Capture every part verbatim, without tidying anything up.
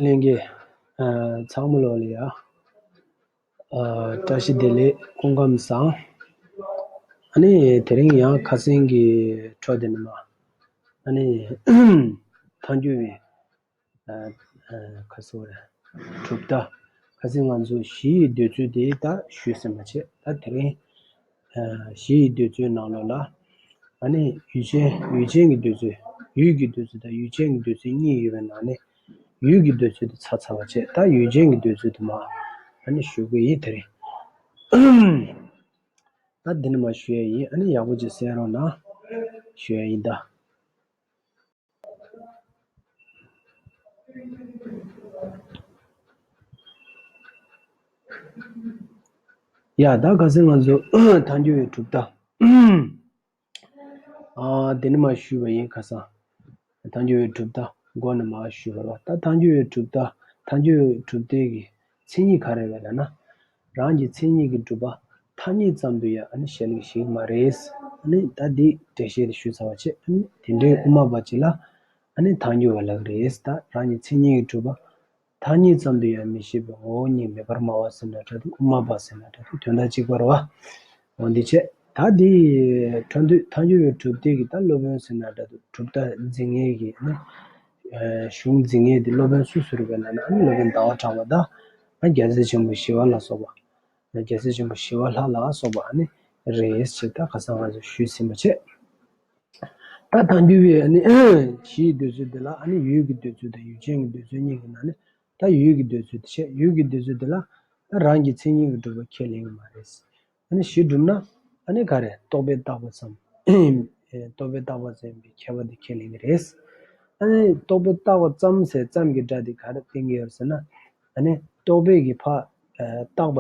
ལྷན་རྒྱས། ཨ། ཚང་མ་ལོ་ལ་ཡ། ཨ། བཀྲ་ཤིས་བདེ་ལེགས། སྐུ་ཁམས་བཟང་། ཨ་ནི་དེ་རིང་ཡང་ཁ་སང་གི་འཕྲོ་དེ་ནས་མ། ཨ་ནི་ཐལ་འགྱུར་བའི། ཨ། ཨ། ཁ་སང་རེད། གྲུབ་མཐའ། ཁ་སང་ང་ཚོ་གཞི་ཡི་འདོད་ཚུལ་དེ་ད་ཞུས་ཟིན་པ་བྱས། ད་དེ་རིང་། ཨ། གཞི་ཡི་འདོད་ཚུལ་ནང་ལོགས་ལ། ཨ་ནི་ཡུལ་ཅན། ཡུལ་ཅན་གྱི་འདོད་ཚུལ། ཡུལ་གྱི་འདོད་ཚུལ་དང་ཡུལ་ཅན་གྱི་འདོད་ཚུལ་གཉིས་ཡོད་པའི་ནང་ནས། ཡུལ་གྱི་འདོད་ཚུལ་དེ་ཚར་ཚར་བ་བྱས། ད་ཡུལ་ཅན་གྱི་འདོད་ཚུལ་དེ་མ། ཨ་ནི་ཞུ་གི་ཡིན་དེ་རིང་། ད་འདི་ནས་མ་ཞུ་ཡ་ཡིན། ཨ་ནི་ཡག་པོ་ཅིག་གསན་རོགས་གནང་། ཞུ་ཡ་ཡིན་ད། ཡ། ད་ཁ་སང་ང་ཚོ་ཐལ་འགྱུར་བའི་གྲུབ་མཐའ། ཨ། དེ་ནས་མ་ཞུས་པ་ཡིན། ཁ་སང་ཐལ་འགྱུར་བའི་གྲུབ་མཐའ་མགོ་ནས་མ་ཞུས་པ་ལ། ད་ཐལ་འགྱུར་བའི་གྲུབ་མཐའ། ཐལ་འགྱུར་བའི་གྲུབ་མཐའི་གི་མཚན་ཉིད་ག་རེ་རེད་ལབ་ན། རང་གི་མཚན་ཉིད་ཀྱིས་གྲུབ་པ་ཐ་སྙད་ཙམ་དུ་ཡང་ཨ་ནི་ཞལ་གྱིས་བཞེས་ཀྱི་མ་རེད། ཨ་ནི་ད་འདི་འགྲེལ་བཤད་དེ་ཞུས་ཚར་བ་བྱས། ཨ་ནི་དེ་འདྲའི་དབུ་མ་པ་ཅིག་ལ་ཨ་ནི་ཐལ་འགྱུར་བ་ལབ་ཀྱི་རེད། ད་རང་གི་མཚན་ཉིད་ཀྱིས་གྲུབ་པ་ཐ་སྙད་ཙམ་དུ་ཡང་མི་ཤེས་པའི་ངོ་བོ་ཉིད་མེད་པར་སྨྲ་བ་ཟེར་ན་འདྲ་འདུག་དབུ་མ་པ་ཟེར་ན་འདྲ་འདུག་དོན་དག་གཅིག་པ་རེད་བ། འོ་འདི་བྱས། ད་འདི་ཐལ་འགྱུར། ཐལ་འགྱུར་བའི་གྲུབ་མཐའི་གི་ད་སློབ་དཔོན་ཟེར་ན་འདྲ་འདུག་གྲུབ་མཐའ་འཛིན་མཁན་གྱི་ནི། ཨ། གཞུང་འཛིན་མཁན་དེ་སློབ་དཔོན་སུ་སུ་རེད་པས་ལབ་ན། ཨ་ནི་སློབ་དཔོན་ཟླ་བ་གྲགས་པ་དང་། ཨ། རྒྱལ་སྲས་ཆེན་པོ་ཞི་བ་ལྷ་སོགས་པ། རྒྱལ་སྲས་ཆེན་པོ་ཞི་བ་ལྷ་ལ་སོགས་པ་ཨ་ནི་རེད་ཅེས་ད་ཁ་སང་ང་ཚོ་ཞུས་ཟིན་པ་བྱས། ད་ཐལ་འགྱུར་བའི་ཨ་ནི་གཞི་ཡི་འདོད་ཚུལ་དེ་ལ། ཨ་ནི་ཡུལ་གྱི་འདོད་ཚུལ་དང་ཡུལ་ཅན་གྱི་འདོད་ཚུལ་གཉིས་ཀྱི་ནང་ནས། ད་ཡུལ་གྱི་འདོད་ཚུལ་དེ་བྱས། ཡུལ་གྱི་འདོད་ཚུལ་དེ་ལ་ད་རང་གི་མཚན་ཉིད་ཀྱིས་གྲུབ་པ་ཁས་ལེན་གྱི་མ་རེད། ཨ་ནི་གཞི་གྲུབ་ན་ཨ་ནི་ག་རེ། རྟོག་པས་བཏགས་པ་ཙམ། རྟོག་པས་བཏགས་པ་ཙམ་ཡིན་པའི་ཁྱད་པར་དེ་ཁས་ལེན་གྱི་རེད། ཨ་ནི་རྟོག་པས་བཏགས་པ་ཙམ་ཟེར་ཙམ་གྱི་སྒྲ་དེ་ག་རེ་བསྟན་གྱི་ཡོད་ཟེར་ན། ཨ་ནི་རྟོག་པས་ཀྱི་ཕར་བཏགས་པ་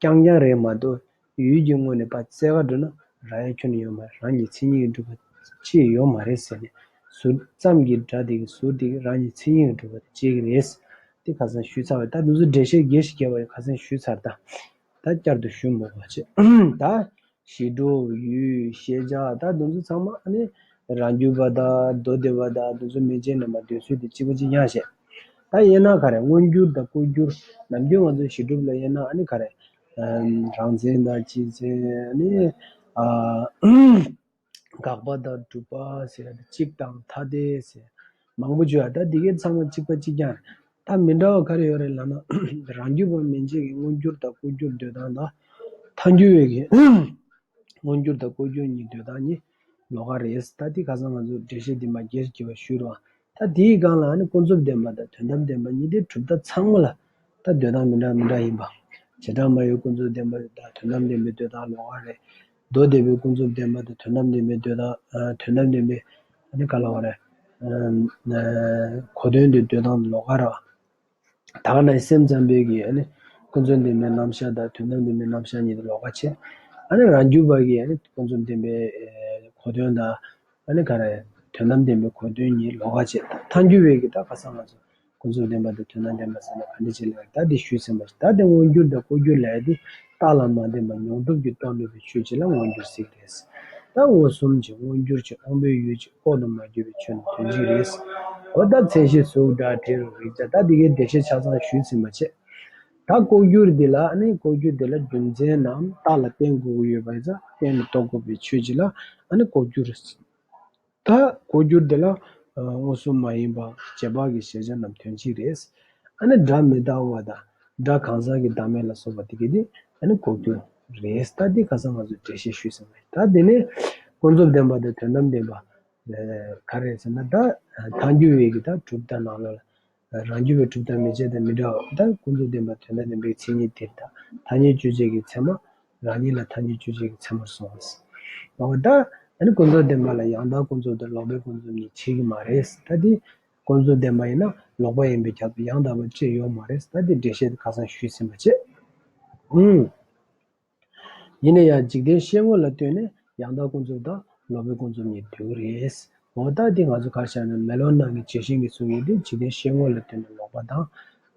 རྐྱང་རྐྱང་རེད་མ་གཏོགས། ཡུལ་གྱི་ངོས་ནས་ཕར་བཙལ་ག་འགྲོ་ན་རག་ཡ་ཁྱོན་ནས་ཡོད་མ་རེད། རང་གི་མཚན་ཉིད་ཀྱིས་གྲུབ་པ་ཅིག་ཡོད་མ་རེད་ཟེར་ནས། ཟུར་ཙམ་གྱི་སྒྲ་དེ་གི་ཟུར་དེ་གི་རང་གི་མཚན་ཉིད་ཀྱིས་གྲུབ་པ་དེ་བྱེད་ཀྱི་རེད། དེ་ཁ་སང་ཞུས་ཚར་བ། ད་འདི་ཚོ་འགྲེལ་བཤད་རྒྱས་ཤིག་རྒྱས་པ་ཡོད། ཁ་སང་ཞུས་ཚར། ད་ད་བསྐྱར་དུ་ཞུ་མི་དགོས་པ་བྱས། ད་གཞི་གྲུབ། ཡུལ། ཤེས་བྱ། ད་འདི་ཚོ་ཚང་མ་ཨ་ནི་རང་རྒྱུད་པ་དང་མདོ་སྡེ་པ་དང་འདི་ཚོ་མན་ཆད་ནས་མ་འདོད་ཚུལ་དེ་གཅིག་པ་གཅིག་རྐྱང་བྱས། ད་དབྱེ་ན་ག་རེ། མངོན་གྱུར་དང་ལྐོག་གྱུར། ནམ་རྒྱུན་ང་ཚོ་གཞི་གྲུབ་ལ་དབྱེ་ན་ཨ་ནི་ག་རེ། ཨམ། རང་མཚན་དང་སྤྱི་མཚན། ཨ་ནི། ཨ། དགག་པ་དང་སྒྲུབ་པ་ཟེར་ཡ་དེ་གཅིག་དང་ཐ་དད་ཟེར་མང་པོ་བརྗོད་ཡ། ད་འདི་གའི་ཚང་མ་གཅིག་པ་གཅིག་རྐྱང་རེད། ད་མི་འདྲ་བ་ག་རེ་ཡོད་རེད་ལབ་ན། རང་རྒྱུད་པ་མན་ཆད་ཀྱི་མངོན་གྱུར་དང་ལྐོག་གྱུར་འདོད་སྟངས་དང་། ཐལ་འགྱུར་བའི་གི་མངོན་གྱུར་དང་ལྐོག་གྱུར་གཉིས་འདོད་སྟངས་གཉིས་ལོགས་ཀ་རེད། ད་འདི་ཁ་སང་ང་ཚོ་འགྲེལ་བཤད་འདི་མ་རྒྱས་རྒྱས་པ་ཞུས་རོགས། ད་དེའི་སྒང་ལ་ཨ་ནི་ཀུན་རྫོབ་བདེན་པ་དང་དོན་དམ་བདེན་པ་གཉིས་དེ་གྲུབ་མཐའ་ཚང་མ་ལ་ད་འདོད་སྟངས་མི་འདྲ་མི་འདྲ་ཡིན་པ། བྱེ་བྲག་སྨྲ་བའི་ཀུན་རྫོབ་བདེན་པ་དང་དོན་དམ་བདེན་པའི་འདོད་སྟངས་ལོགས་ཀ་རེད། མདོ་སྡེ་པའི་ཀུན་རྫོབ་བདེན་པ་དང་དོན་དམ་བདེན་པའི་འདོད་སྟངས། ཨ། དོན་དམ་བདེན་པའི་ཨ་ནི་ག་ལབ་དགོས་རེད། ཨ། གོ་དོན་དེ་འདོད་སྟངས་ལོགས་ཀ་རེད། ད་ག་ནང་བཞིན་སེམས་ཙམ་པའི་གི་ཨ་ནི་ཀུན་རྫོབ་བདེན་པའི་རྣམ་གཞག་དང་དོན་དམ་བདེན་པའི་རྣམ་གཞག་གཉིས་དེ་ལོགས་ཀ་བྱས། ཨ་ནི་རང་རྒྱུད་པ་གི་ཨ་ནི་ཀུན་རྫོབ་བདེན་པའི་གོ་དོན་དང་། ཨ་ནི་ག་རེ། དོན་དམ་བདེན་པའི་གོ་དོན་གཉིས་ལོགས་ཀ་བྱས། ཐལ་འགྱུར་བའི་གི་ད་ཁ་སང་ང་ཚོ་ཀུན་རྫོབ་བདེན་པ་དང་དོན་དམ་བདེན་པ་ཟེར་ན་ག་འདྲ་ཅིག་ལབ་ད་དེ་ཞུས་ཟིན་པ་ཞིག་ད་དེ་མངོན་གྱུར་དང་ལྐོག་གྱུར་ལབ་ཡ་དེ་རྟགས་ལ་མ་བརྟེན་པ་མྱོང་གྲུབ་ཀྱིས་རྟོགས་ནུས་པའི་ཆོས་ཅིག་ལ་མངོན་གྱུར་ཟེར་གི་རེད། ད་མངོན་སུམ་ཅིག་མངོན་གྱུར་ཅིག་དབང་པོའི་ཡུལ་ཅིག་ལྐོག་ཏུ་མ་གྱུར་པའི་ཆོས་ནི་དོན་གཅིག་རེད། འོ་ད་མཚན་གཞི་གཟུགས་སྒྲ་དྲི་རོ་རེག་བྱ། ད་དེ་གའི་འགྲེལ་བཤད་ཆ་ཚང་ཞུས་ཟིན་པ་བྱས། ད་ལྐོག་གྱུར་འདི་ལ་ཨ་ནི་ལྐོག་གྱུར་འདི་ལ་རྒྱུ་མཚན་ནམ་རྟགས་ལ་བརྟེན་དགོས་ཀྱི་ཡོད་པ་ཡིན་ཙང་གཏན་ལ་རྟོགས་དགོས་པའི་ཆོས་ཅིག་ལ་ཨ་ནི་ལྐོག་གྱུར། ད་ལྐོག་གྱུར་འདི་ལ་ཨ་མངོན་སུམ་མ་ཡིན་པ་རྗེས་དཔག་གི་གཞལ་བྱ་རྣམས་དོན་གཅིག་རེད། ཨ་ནི་སྒྲ་མི་རྟག་པ་དང་སྒྲ་གང་ཟག་གི་བདག་མེད་ལ་སོགས་པ་དེ་གི་དེ་ཨ་ནི་ལྐོག་གྱུར་རེད། ད་འདི་ཁ་སང་ང་ཚོས་འགྲེལ་བཤད་ཞུས་ཟིན་པ་རེད། ད་དེ་ནས་ཀུན་རྫོབ་བདེན་པ་དང་དོན་དམ་བདེན་པ་ག་རེ་ཟེར་ན། ད་ཐལ་འགྱུར་བའི་གི་ད་གྲུབ་མཐའ་ནང་ལོགས་ལ། རང་རྒྱུད་པའི་གྲུབ་མཐའ་མན་ཆད་དང་མི་འདྲ་བ། ད་ཀུན་རྫོབ་བདེན་པ་དོན་དམ་བདེན་པའི་མཚན་ཉིད་དེ་དང་ཐ་སྙད་དཔྱོད་བྱེད་ཀྱི་ཚད་མ། རང་ཉིད་ལ་ཐ་སྙད་དཔྱོད་བྱེད་ཀྱི་ཚད་མར་སོང་བ། འོ་ད་ཨ་ནི་ཀུན་རྫོབ་བདེན་པ་ལ་ཡང་དག་ཀུན་རྫོབ་དང་ལོག་པའི་ཀུན་རྫོབ་གཉིས་བྱེད་ཀྱི་མ་རེད། ད་དེ་ཀུན་རྫོབ་བདེན་པ་ཡིན་ན་ལོག་པ་ཡིན་པའི་ཁྱབ་ཏུ་ཡང་དག་པ་ཅིག་ཡོད་མ་རེད། ད་དེ་འགྲེལ་བཤད་དེ་ཁ་སང་ཞུས་ཟིན་པ་བྱས། ཨུམ། ཡིན་ན་ཡང་འཇིག་རྟེན་ཤེས་ངོ་ལ་ལྟོས་ནས་ཡང་དག་ཀུན་རྫོབ་དང་ལོག་པའི་ཀུན་རྫོབ་གཉིས་འདུས་རེད། འོ་ད་འདི་ང་ཚོ་ག་རེ་བྱ་ན་མེ་ལོང་ནང་གི་བྱད་བཞིན་གྱིས་གསུངས་ཡོད་དེ་འཇིག་རྟེན་ཤེས་ངོ་ལ་ལྟོས་ནས་ལོག་པ་དང་།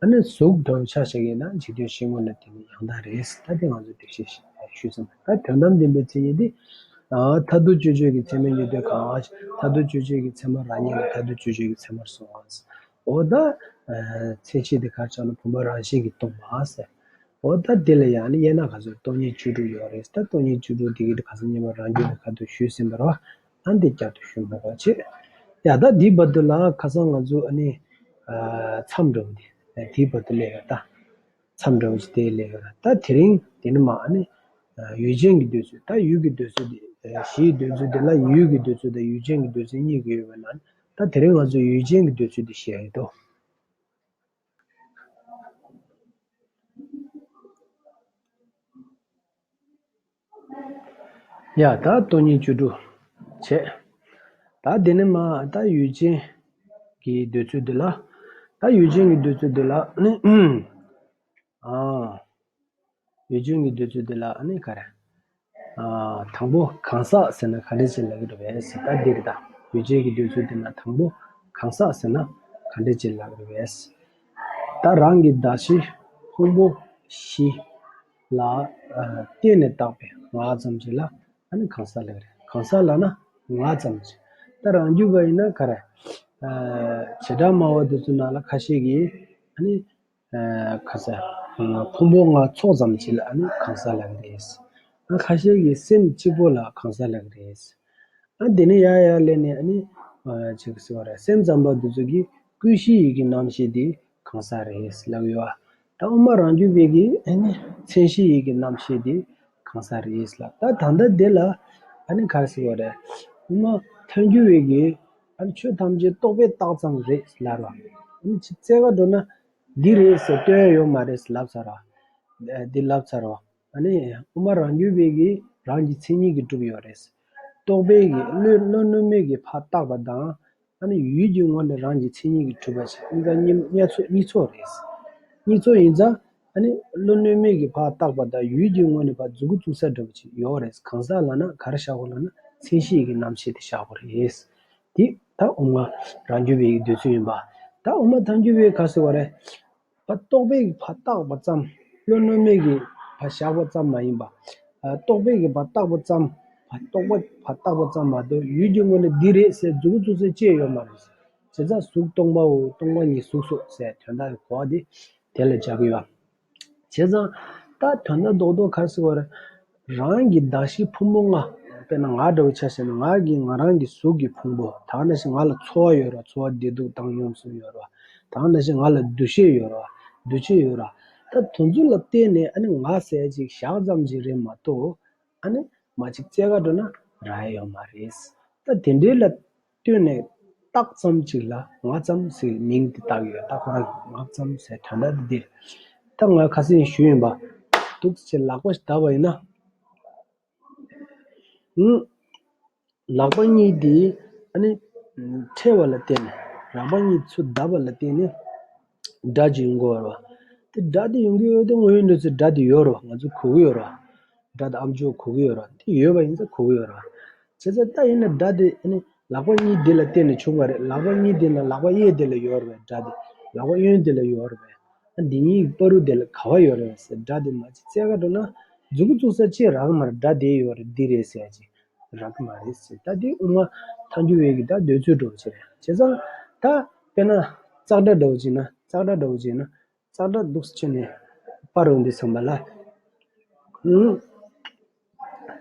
ཨ་ནི་གཟུགས་འདྲ་བོ་ཆ་བཞག་ཡིན་ན་འཇིག་རྟེན་ཤེས་ངོ་ལ་ལྟོས་ནས་ཡང་དག་རེད། ད་འདི་ང་ཚོ་འགྲེལ་བཤད་ཞུས་ཟིན། ད་དོན་དམ་བདེན་པའི་མཚན་ཉིད་འདི། ཨ། མཐར་ཐུག་དཔྱོད་བྱེད་ཀྱི་ཚད་མའི་ཉེར་སྡུད་གང་། མཐར་ཐུག་དཔྱོད་བྱེད་ཀྱི་ཚད་མ་རང་ཉིད་ལ་མཐར་ཐུག་དཔྱོད་བྱེད་ཀྱི་ཚད་མར་སོང་བ། འོ་ད་མཚན་གཞི་དེ་ག་རེ་ཆགས་ན་བུམ་པ་རང་བཞིན་གྱིས་སྟོང་པ་ཟེར། འོ་ད་དེ་ལ་ཡང་ནི་དབྱེ་ན་ག་ཚོད་སྟོང་ཉིད་བཅུ་དྲུག་ཡོད་རེད། ད་སྟོང་ཉིད་བཅུ་དྲུག་དེ་གི་ག་ཚོད་སྔོན་མ་རང་རྒྱུད་ཀྱི་ཁ་ཐུག་ཞུས་ཟིན་པ་རེད་བ། ཨ་འདི་བསྐྱར་དུ་ཞུ་མ་དགོས་བྱས། ཡ་ད་འདིའི་བར་དུ་ལ་ཁ་སང་ང་ཚོ་ཨ་ནི་མཚམས་འདྲ་བོ་དེ་དེའི་བར་དུ་སླེབས་ཡོད་ད། མཚམས་འདྲ་བོ་ཞིག་དེ་སླེབས་ཡོད་རེད། ད་དེ་རིང་དེ་ནི་མ་ཨ་ནི་ཡུལ་ཅན་གྱི་འདོད་ཚུལ། ད་ཡུལ་གྱི་འདོད་ཚུལ་དེ་གཞིའི་འདོད་ཚུལ་དེ་ལ་ཡུལ་གྱི་འདོད་ཚུལ་དང་ཡུལ་ཅན་གྱི་འདོད་ཚུལ་གཉིས་ཀྱི་ཡོད་པ་ན། ད་དེ་རིང་ང་ཚོ་ཡུལ་ཅན་གྱི་འདོད་ཚུལ་དེ་བཤད་ཡོད་དོ། ཡ་ད་སྟོང་ཉིད་བཅུ་དྲུག་བྱས། ད་དེ་ནི་མ་ད་ཡུལ་ཅན་གྱི་འདོད་ཚུལ་འདི་ལ། ད་ཡུལ་ཅན་གྱི་འདོད་ཚུལ་འདི་ལ་ནི་ཨ། ཡུལ་ཅན་གྱི་འདོད་ཚུལ་འདི་ལ་ཨ་ནི་ག་རེ། ཨ། དང་པོ་གང་ཟག་ཟེར་ན་ག་འདྲ་ཅིག་ལབ་ཀྱི་འདུག་པས་ཟེར། ད་འདི་རེད་ད། ཡུལ་ཅན་གྱི་འདོད་ཚུལ་འདི་ལ་དང་པོ་གང་ཟག་ཟེར་ན་ག་འདྲ་ཅིག་ལབ་ཀྱི་འདུག་པས། ད་རང་གི་གདགས་གཞི་ཕུང་པོ་བཞི་ལ་ཨ་བརྟེན་ནས་བཏགས་པའི་ངག་ཙམ་ཅིག་ལ་ཨ་ནི་གང་ཟག་ལབ་ཀྱི་རེད། གང་ཟག་ལབ་ན་ངག་ཙམ་ཅིག་ད་རང་རྒྱུད་པ་ཡིན་ན་ག་རེ། ཨ། བྱེ་བྲག་སྨྲ་བ་དེ་ཚོའི་ནང་ལ་ཁ་ཤས་ཀྱིས་ཨ་ནི། ཨ། ཁ་ཟེར། ཕུང་པོ་ལྔ་ཚོགས་ཙམ་ཅིག་ལ་ཨ་ནི་གང་ཟག་ལབ་ཀྱི་རེད། ཨ། ཁ་ཤས་ཀྱིས་སེམས་གཅིག་པོ་ལ་གང་ཟག་ལབ་ཀྱི་རེད། ཨ། དེ་ནས་ཡར་ཡར་སླེབས་ནས་ཨ་ནི། ཨ། ཅིག་ཟེར་བ་རེད། སེམས་ཙམ་པ་འདི་ཚོ་གིས་ཀུན་གཞི་ཡིད་ཀྱི་རྣམ་ཤེས་འདི་གང་ཟག་རེད་ལབ་ཡོད། ད་དབུ་མ་རང་རྒྱུད་པའི་གིས་ཨ་ནི་མཚན་གཞི་ཡིད་ཀྱི་རྣམ་ཤེས་འདི་གང་ཟག་རེད་ལབ། ད་ད་ལྟ་འདི་ལ་ཨ་ནི་ག་རེ་ཟེར་བ་རེད། དབུ་མ་ཐལ་འགྱུར་བའི་གིས་ཨ་ནི་ཆོས་ཐམས་ཅད་རྟོག་པས་བཏགས་ཙམ་རེད་ལབ་ར། ཨ་ནི་ཅིག་རྩལ་ག་འགྲོ་ན་འདི་རེད་ཟེར་སྟོན་ཡ་ཡོད་མ་རེད་ལབ་ཚར་ར། འདི་ལབ་ཚར་ར། ཨ་ནི་དབུ་མ་རང་རྒྱུད་པའི་གིས་རང་གི་མཚན་ཉིད་ཀྱིས་གྲུབ་ཡོད་རེད། རྟོག་པའི་གིས་བློ་བློ་གནོད་མེད་ཀྱིས་ཕར་བཏགས་པ་དང་། ཨ་ནི་ཡུལ་གྱི་ངོས་ནས་རང་གི་མཚན་ཉིད་ཀྱིས་གྲུབ་པ་ཞིག་གཉིས་ཀ་གཉིས་གཉིས་ཚོགས་གཉིས་ཚོགས་རེད། གཉིས་ཚོགས་ཡིན་ཙང་ཨ་ནི་བློ་གནོད་མེད་ཀྱིས་ཕར་བཏགས་པ་དང་ཡུལ་གྱི་ངོས་ནས་ཕར་མཛུབ་གུ་བཙུགས་ས་འདྲ་པོ་ཅིག་ཡོད་རེད། གང་ཟག་ལབ་ན་ག་རེ་བཞག་དགོས་ལབ་ན་མཚན་གཞི་ཡིད་ཀྱི་རྣམ་ཤེས་དེ་བཞག་དགོས་རེད། འདི་ད་དབུ་མ་རང་རྒྱུད་པའི་འདོད་ཚུལ་ཡིན་པ། ད་དབུ་མ་ཐལ་འགྱུར་བའི་ག་ཟེར་བ་རེད། ཕར་རྟོག་པས་ཕར་བཏགས་པ་ཙམ། བློ་གནོད་མེད་ཀྱིས་ཕར་བཞག་པ་ཙམ་མ་ཡིན་པ། ཨ། རྟོག་པས་ཀྱིས་ཕར་བཏགས་པ་ཙམ། ཕར་རྟོག་པ་ཕར་བཏགས་པ་ཙམ་མ་གཏོགས་ཡུལ་གྱི་ངོས་ནས་འདི་རེད་ཟེར་མཛུབ་གུ་བཙུགས་ས་ཅི་ཡང་ཡོད་མ་རེད། བྱས་ཙང་གཟུགས་སྟོང་པའོ། སྟོང་པ་ཉིད་གཟུགས་སོ་ཟེར་དོན་དག་གི་གོ་བ་འདི་དེ་ལ་སྦྱར་གྱི་ཡོད། བྱས་ཙང་ད་དོན་དག་རྡོག་རྡོག་ག་རེ་ཟེར་བ་རེད། རང་གི་གདགས་གཞི་ཕུང་པོ་ལྔ། དཔེར་ན་ང་འདྲ་བོ་ཆ་བཞག་ན་ང་གིས་ང་རང་གི་གཟུགས་ཀྱི་ཕུང་པོ། ད་ག་ནང་བཞིན་ང་ལ་ཚོར་བ་ཡོད་རེད་བ། ཚོར་བ་བདེ་སྡུག་བཏང་སྙོམས་གསུམ་ཡོད་རེད་བ། ད་ག་ནང་བཞིན་ང་ལ་འདུ་ཤེས་ཡོད་རེད་བ། འདུ་བྱེད་ཡོད་རེད་བ། ད་དེ་ཚོ་ལ་བརྟེན་ནས་ཨ་ནི་ང་ཟེར་ཅིག་བཞག་ཙམ་ཅིག་རེད་མ་གཏོགས། ཨ་ནི་མ་ཅིག་རྩལ་ག་འགྲོ་ན་རག་ཡ་ཡོད་མ་རེད། ད་དེ་འདྲའི་ལ་ལྟོས་ནས་རྟགས་ཙམ་ཅིག་ལ་ང་ཙམ་ཟེར་མིང་དེ་བཏགས་ཡོད། ད་ཁོ་རང་གི་ང་ཙམ་ཟེར་དོན་དག་དེ་འདིར། ད་ང་ཁ་སང་ཞུས་ཡིན་པ། འདུག་ཅེས་ལག་པ་ཞིག་བརྡབས་པ་ཡིན་ན། ཨུ། ལག་པ་གཉིས་དེ་ཨ་ནི་ཕྲལ་བ་ལ་བརྟེན་ནས། ལག་པ་གཉིས་ཚུར་བརྡབས་པ་ལ་བརྟེན་ནས་སྒྲ་ཅིག་ཡོང་གི་ཡོད་རེད་བ། དེ་སྒྲ་དེ་ཡོང་གི་ཡོད་དེ་དངོས་ཡོད་གནས་ཚུལ་སྒྲ་དེ་ཡོད་རེད་བ། ང་ཚོ་གོ་གི་ཡོད་རེད་བ། སྒྲ་དེ་ཨམ་ཅོག་གོ་གི་ཡོད་རེད་བ། དེ་ཡོད་པ་ཡིན་ཙང་གོ་གི་ཡོད་རེད་བ། བྱས་ཙང་ད་ཡིན་ན་སྒྲ་དེ་ཨ་ནི་ལག་པ་གཉིས་དེ་ལ་བརྟེན་ནས་བྱུང་བ་རེད། ལག་པ་གཉིས་དེ་ན་ལག་པ་གཡས་དེ་ལ་ཡོད་རེད་བས། སྒྲ་དེ་ལག་པ་གཡོན་དེ་ལ་ཡོད་རེད་བས། ཨ་འདི་གཉིས་ཀྱི་བར་དུ་དེ་ལ་ག་བ་ཡོད་རེད་ཟེར། སྒྲ་དེ་མ་ཅིག་རྩལ་ག་འགྲོ་ན་མཛུབ་གུ་བཙུགས་ས་ཅི་རག་གི་མ་རེད། སྒྲ་དེ་ཡོད་རེད་འདི་རེད་ཟེར་ཡ་ཅིག་རག་གི་མ་རེད་ཟེར། ད་དེ་དབུ་མ་ཐལ་འགྱུར་བའི་གི་ད་འདོད་ཚུལ་འདྲ་བོ་ཅིག་རེད། བྱས་ཙང་ད་དཔེར་ན་ཙག་སྒྲ་འདྲ་བོ་ཅིག་ན། ཙག་སྒྲ་འདྲ་བོ་ཅིག་ན། ཙག་སྒྲ་འདུག་སེ་བྱས་ནས་པར་འོང་དུས་ཙམ་པ་ལ། ཨུ།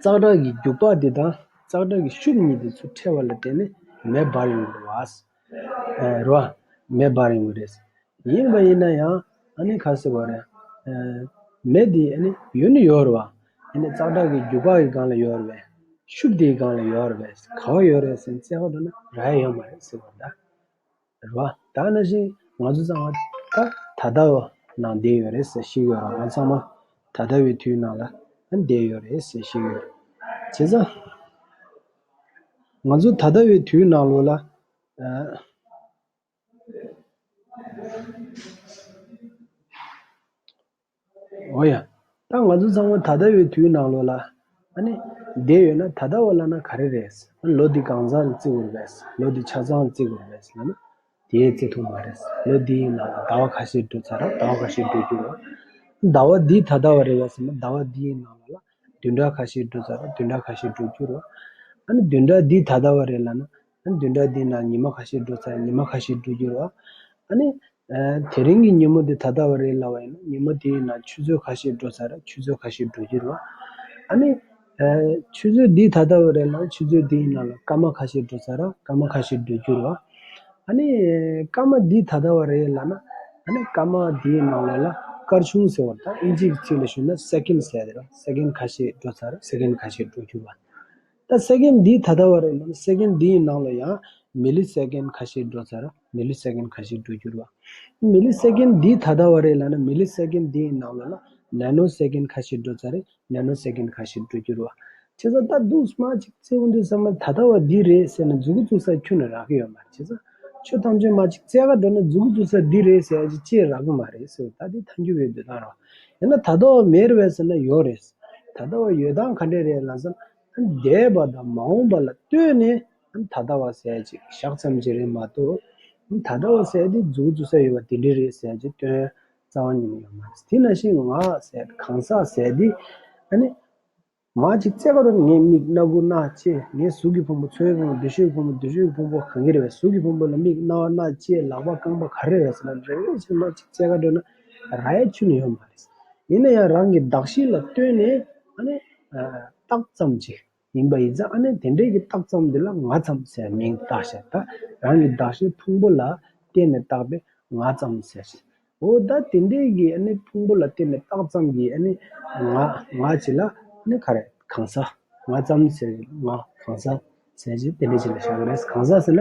ཙག་སྒྲ་གི་རྒྱུག་པ་དེ་དང་ཙག་སྒྲ་གི་ཤུབས་གཉིས་དེ་ཚུར་ཕྲལ་བ་ལ་བརྟེན་ནས་མེ་འབར་ཡོང་གི་རེད་བ། ཨ། རེད་བ། མེ་འབར་ཡོང་གི་རེད། ཡིན་པ་ཡིན་ན་ཡང་ཨ་ནི་ག་རེ་ཟེར་དགོས་རེད། ཨ། མེ་དེ་ཨ་ནི་ཡོད་ནི་ཡོད་རེད་བ། ཨ་ནི་ཙག་སྒྲ་གི་རྒྱུག་པ་གི་སྒང་ལ་ཡོད་རེད་བས། ཤུབས་དེའི་སྒང་ལ་ཡོད་རེད་བས། ག་བ་ཡོད་རེད་ཟེར་ན་རྩལ་ག་འགྲོ་ན་རག་ཡ་ཡོད་མ་རེད་ཟེར་བ་རེད་ད། རེད་བ། ད་ནང་བཞིན་ང་ཚོ་ཚང་མ་ད་ད་ལྟ་བ་ནང་བསྡད་ཡོད་རེད་ཟེར་ཤེས་ཡོད་ར། ང་ཚང་མ་ད་ལྟ་བའི་དུས་ནང་ལ་བསྡད་ཡོད་རེད་ཟེར་ཤེས་ཡོད། བྱས་ཙང་ང་ཚོ་ད་ལྟ་བའི་དུས་ནང་ལོགས་ལ། ཨ། འོ་ཡ། ད་ང་ཚོ་ཚང་མ་ད་ལྟ་བའི་དུས་ནང་ལོགས་ལ་ཨ་ནི་བསྡད་ཡོད་ན་ད་ལྟ་བ་ལབ་ན་ག་རེ་རེད། ཨ། ལོ་འདི་གང་ཚང་ལ་བརྩི་དགོས་རེད་པས། ལོ་འདི་ཆ་ཚང་ལ་བརྩི་དགོས་རེད་པས་ལབ་ན་དེ་བརྩི་ཐུབ་མ་རེད། ལོ་འདིའི་ནང་ལ་ཟླ་བ་ཁ་ཤས་འགྲོ་ཚར་ར། ཟླ་བ་ཁ་ཤས་འགྲོ་རྒྱུ་རེད། ཟླ་བ་འདི་ད་ལྟ་བ་རེད་པས་ཟེར་ན་ཟླ་བ་འདིའི་ནང་ལ་བདུན་ཕྲག་ཁ་ཤས་འགྲོ་ཚར་ར། བདུན་ཕྲག་ཁ་ཤས་འགྲོ་རྒྱུ་རེད། ཨ་ནི་བདུན་ཕྲག་འདི་ད་ལྟ་བ་རེད་ལབ་ན། ཨ་ནི་བདུན་ཕྲག་འདིའི་ནང་ཉི་མ་ཁ་ཤས་འགྲོ་ཚར། ཉི་མ་ཁ་ཤས་འགྲོ་རྒྱུ་རེད། ཨ་ནི། ཨ། དེ་རིང་གི་ཉིན་མོ་འདི་ད་ལྟ་བ་རེད་ལབ་པ་ཡིན་ན། ཉིན་མོ་དེའི་ནང་ཆུ་ཚོད་ཁ་ཤས་འགྲོ་ཚར། ཆུ་ཚོད་ཁ་ཤས་འགྲོ་རྒྱུ་རེད་བ། ཨ་ནི། ཨ། ཆུ་ཚོད་འདི་ད་ལྟ་བ་རེད་ལབ། ཆུ་ཚོད་འདིའི་ནང་ལ་སྐར་མ་ཁ་ཤས་འགྲོ་ཚར། སྐར་མ་ཁ་ཤས་འགྲོ་རྒྱུ་རེད་བ། ཨ་ནི། སྐར་མ་འདི་ད་ལྟ་བ་རེད་ལབ་ན། ཨ་ནི། སྐར་མ་འདིའི་ནང་ལ་ལ་སྐར་ཆུང་ཟེར་བ་དང་། ཨིན་ཇིའི་ཚིག་ལ་ཞུས་ན་སེ་ཀེན་ཟེར་ཡ་དེ་རེད། སེ་ཀེན་ཁ་ཤས་འགྲོ་ཚར། སེ་ཀེན་ཁ་ཤས་འགྲོ་རྒྱུ་རེད་བ། ད་སེ་ཀེན་འདི་ད་ལྟ་བ་རེད་ལབ་ན། སེ་ཀེན་འདིའི་ནང་ལ་ཡང་མི་ལི་སེ་ཀེན་ཁ་ཤས་འགྲོ་ཚར། མི་ལི་སེ་ཀེན་ཁ་ཤས་འགྲོ་རྒྱུ་རེད་བ། མི་ལི་སེ་ཀེན་འདི་ད་ལྟ་བ་རེད་ལབ་ན། མི་ལི་སེ་ཀེན་འདིའི་ནང་ལ་ལ་ནེ་ནོ་སེ་ཀེན་ཁ་ཤས་འགྲོ་ཚར་རེད། ནེ་ནོ་སེ་ཀེན་ཁ་ཤས་འགྲོ་རྒྱུ་རེད་བ། བྱས་ཙང་ད་འདུག་སེ་མ་ཅིག་བརྩེ་བོ་འདི་ཚང་མ་ད་ལྟ་བ་འདི་རེད་ཟེར་ནས་མཛུབ་གུ་བཙུགས་ས་ཁྱོན་ནས་རག་གི་ཡོད་མ་རེད། བྱས་ཙང་ཆོས་ཐམས་ཅད་མ་ཅིག་བཙལ་ག་འགྲོ་ན་མཛུབ་གུ་བཙུགས་ས་འདི་རེད་ཟེར་ཡ་ཅིག་ཅིག་རག་གི་མ་རེད་ཟེར་བ། ད་འདི་ཐལ་འགྱུར་བའི་འདོད་སྟངས་རེད་བ། ཡང་ན་ད་ལྟ་བ་མེད་རེད་ཟེར་ན་ཡོད་རེད། ད་ལྟ་བ་ཡོད་སྟངས་ག་འདྲས་རེད་ལབ་ཟེར་ན། འདས་པ་དང་མ་འོངས་པ་ལ་ལྟོས་ནས་ད་ལྟ་བ་ཟེར་ཡ་ཅིག་བཞག་ཙམ་ཅིག་རེད་མ་གཏོགས། ད་ལྟ་བ་ཟེར་ཡ་དེ་མཛུབ་གུ་བཙུགས་ས་ཡོད་པ་དེ་འདྲས་རེད་ཟེར་ཡ་ཅིག་སྟོན་རྩ་བ་ཉིད་ནས་ཡོད་མ་རེད། དེ་ནང་བཞིན་ང་ཟེར་གང་ཟག་ཟེར་དེ། ཨ་ནི། མ་ཅིག་བཙལ་ག་འགྲོ་ན་ངའི་མིག་སྣ་སྒོ་སྣ་ལྕེ། ངའི་གཟུགས་ཀྱི་ཕུང་པོ། ཚོར་བའི་ཕུང་པོ། འདུ་ཤེས་ཀྱི་ཕུང་པོ། འདུ་བྱེད་ཀྱི་ཕུང་པོ་གང་གི་རེད་བས། གཟུགས་ཀྱི་ཕུང་པོ་ལ་མིག་རྣ་བ་སྣ་ལྕེ་ལག་པ་རྐང་པ་ག་རེ་རེད་ཟེར་ན། རེ་རེ་བཞིན་མ་ཅིག་བཙལ་ག་འགྲོ་ན་རག་ཡ་ཁྱོན་ནས་ཡོད་མ་རེད། ཡིན་ན་ཡང་རང་གི་གདགས་གཞི་ལ་ལྟོས་ནས། ཨ་ནི། ཨ། རྟགས་ཙམ་ཅིག་ཡིན་པ་ཡིན་ཙང་། ཨ་ནི་དེ་འདྲའི་གི་རྟགས་ཙམ་འདི་ལ་ང་ཙམ་ཟེར་མིང་བཏགས་བཞག་ད་རང་གི་གདགས་གཞིའི་ཕུང་པོ་ལ་བརྟེན་ནས་བཏགས་པའི་ང་ཙམ་ཟེར། འོ་ད་དེ་འདྲའི་གི་ཨ་ནི་ཕུང་པོ་ལ་བརྟེན་ནས་བཏགས་ཙམ་གྱི་ཨ་ནི་ང་ང་ཅིག་ལ་ཨ་ནི་ག་རེ་གང་ཟག་ང་ཙམ་ཟེར། ང་གང་ཟག་ཟེར་ཅིག་དེ་འདྲའི་ཅིག་ལ་བཞག་གི་རེད། གང་ཟག་ཟེར་ན་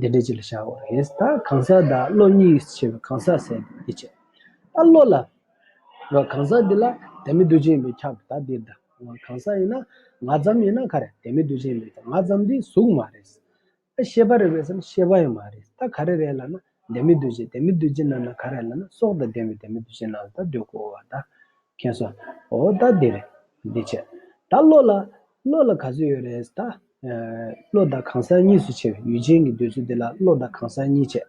དེ་འདྲའི་ཅིག་ལ་བཞག་གི་རེད། ད་གང་ཟག་དང་བློ་གཉིས་ཕྱེ་བའི་གང་ཟག་ཟེར་དེ་བྱས། ད་བློ་ལ། གང་ཟག་འདི་ལ་ལྡན་མིན་འདུ་བྱེད་ཡིན་པས་ཁྱབ། ད་འདིར་ད་གང་ཟག་ཡིན་ན་ང་ཙམ་ཡིན་ན་ག་རེ་ལྡན་མིན་འདུ་བྱེད་ཡིན་པས་ཁྱབ། ང་ཙམ་འདི་གཟུགས་མ་རེད། ཤེས་པ་རེད་པས་ཟེར་ན་ཤེས་པ་ཡང་མ་རེད། ད་ག་རེ་རེད་ལབ་ན་ལྡན་མིན་འདུ་བྱེད། ལྡན་མིན་འདུ་བྱེད་ནང་ན་ག་རེ་ལབ་ན་སྲོག་དང་ལྡན་པའི་ལྡན་མིན་འདུ་བྱེད་ནང་ལ་ད་སྡོད་དགོས་པ་ད། མཁྱེན་སོང་། འོ་ད་འདི་རེད། འདི་བྱས། ད་བློ་ལ། བློ་ལ་ག་ཚོད་ཡོད་རེད་ད། ཨ། བློ་དང་གང་ཟག་གཉིས་སུ་ཕྱེ་བའི་ཡུལ་ཅན་གྱི་འདོད་ཚུལ་འདི་ལ་བློ་དང་གང་ཟག་གཉིས་བྱས།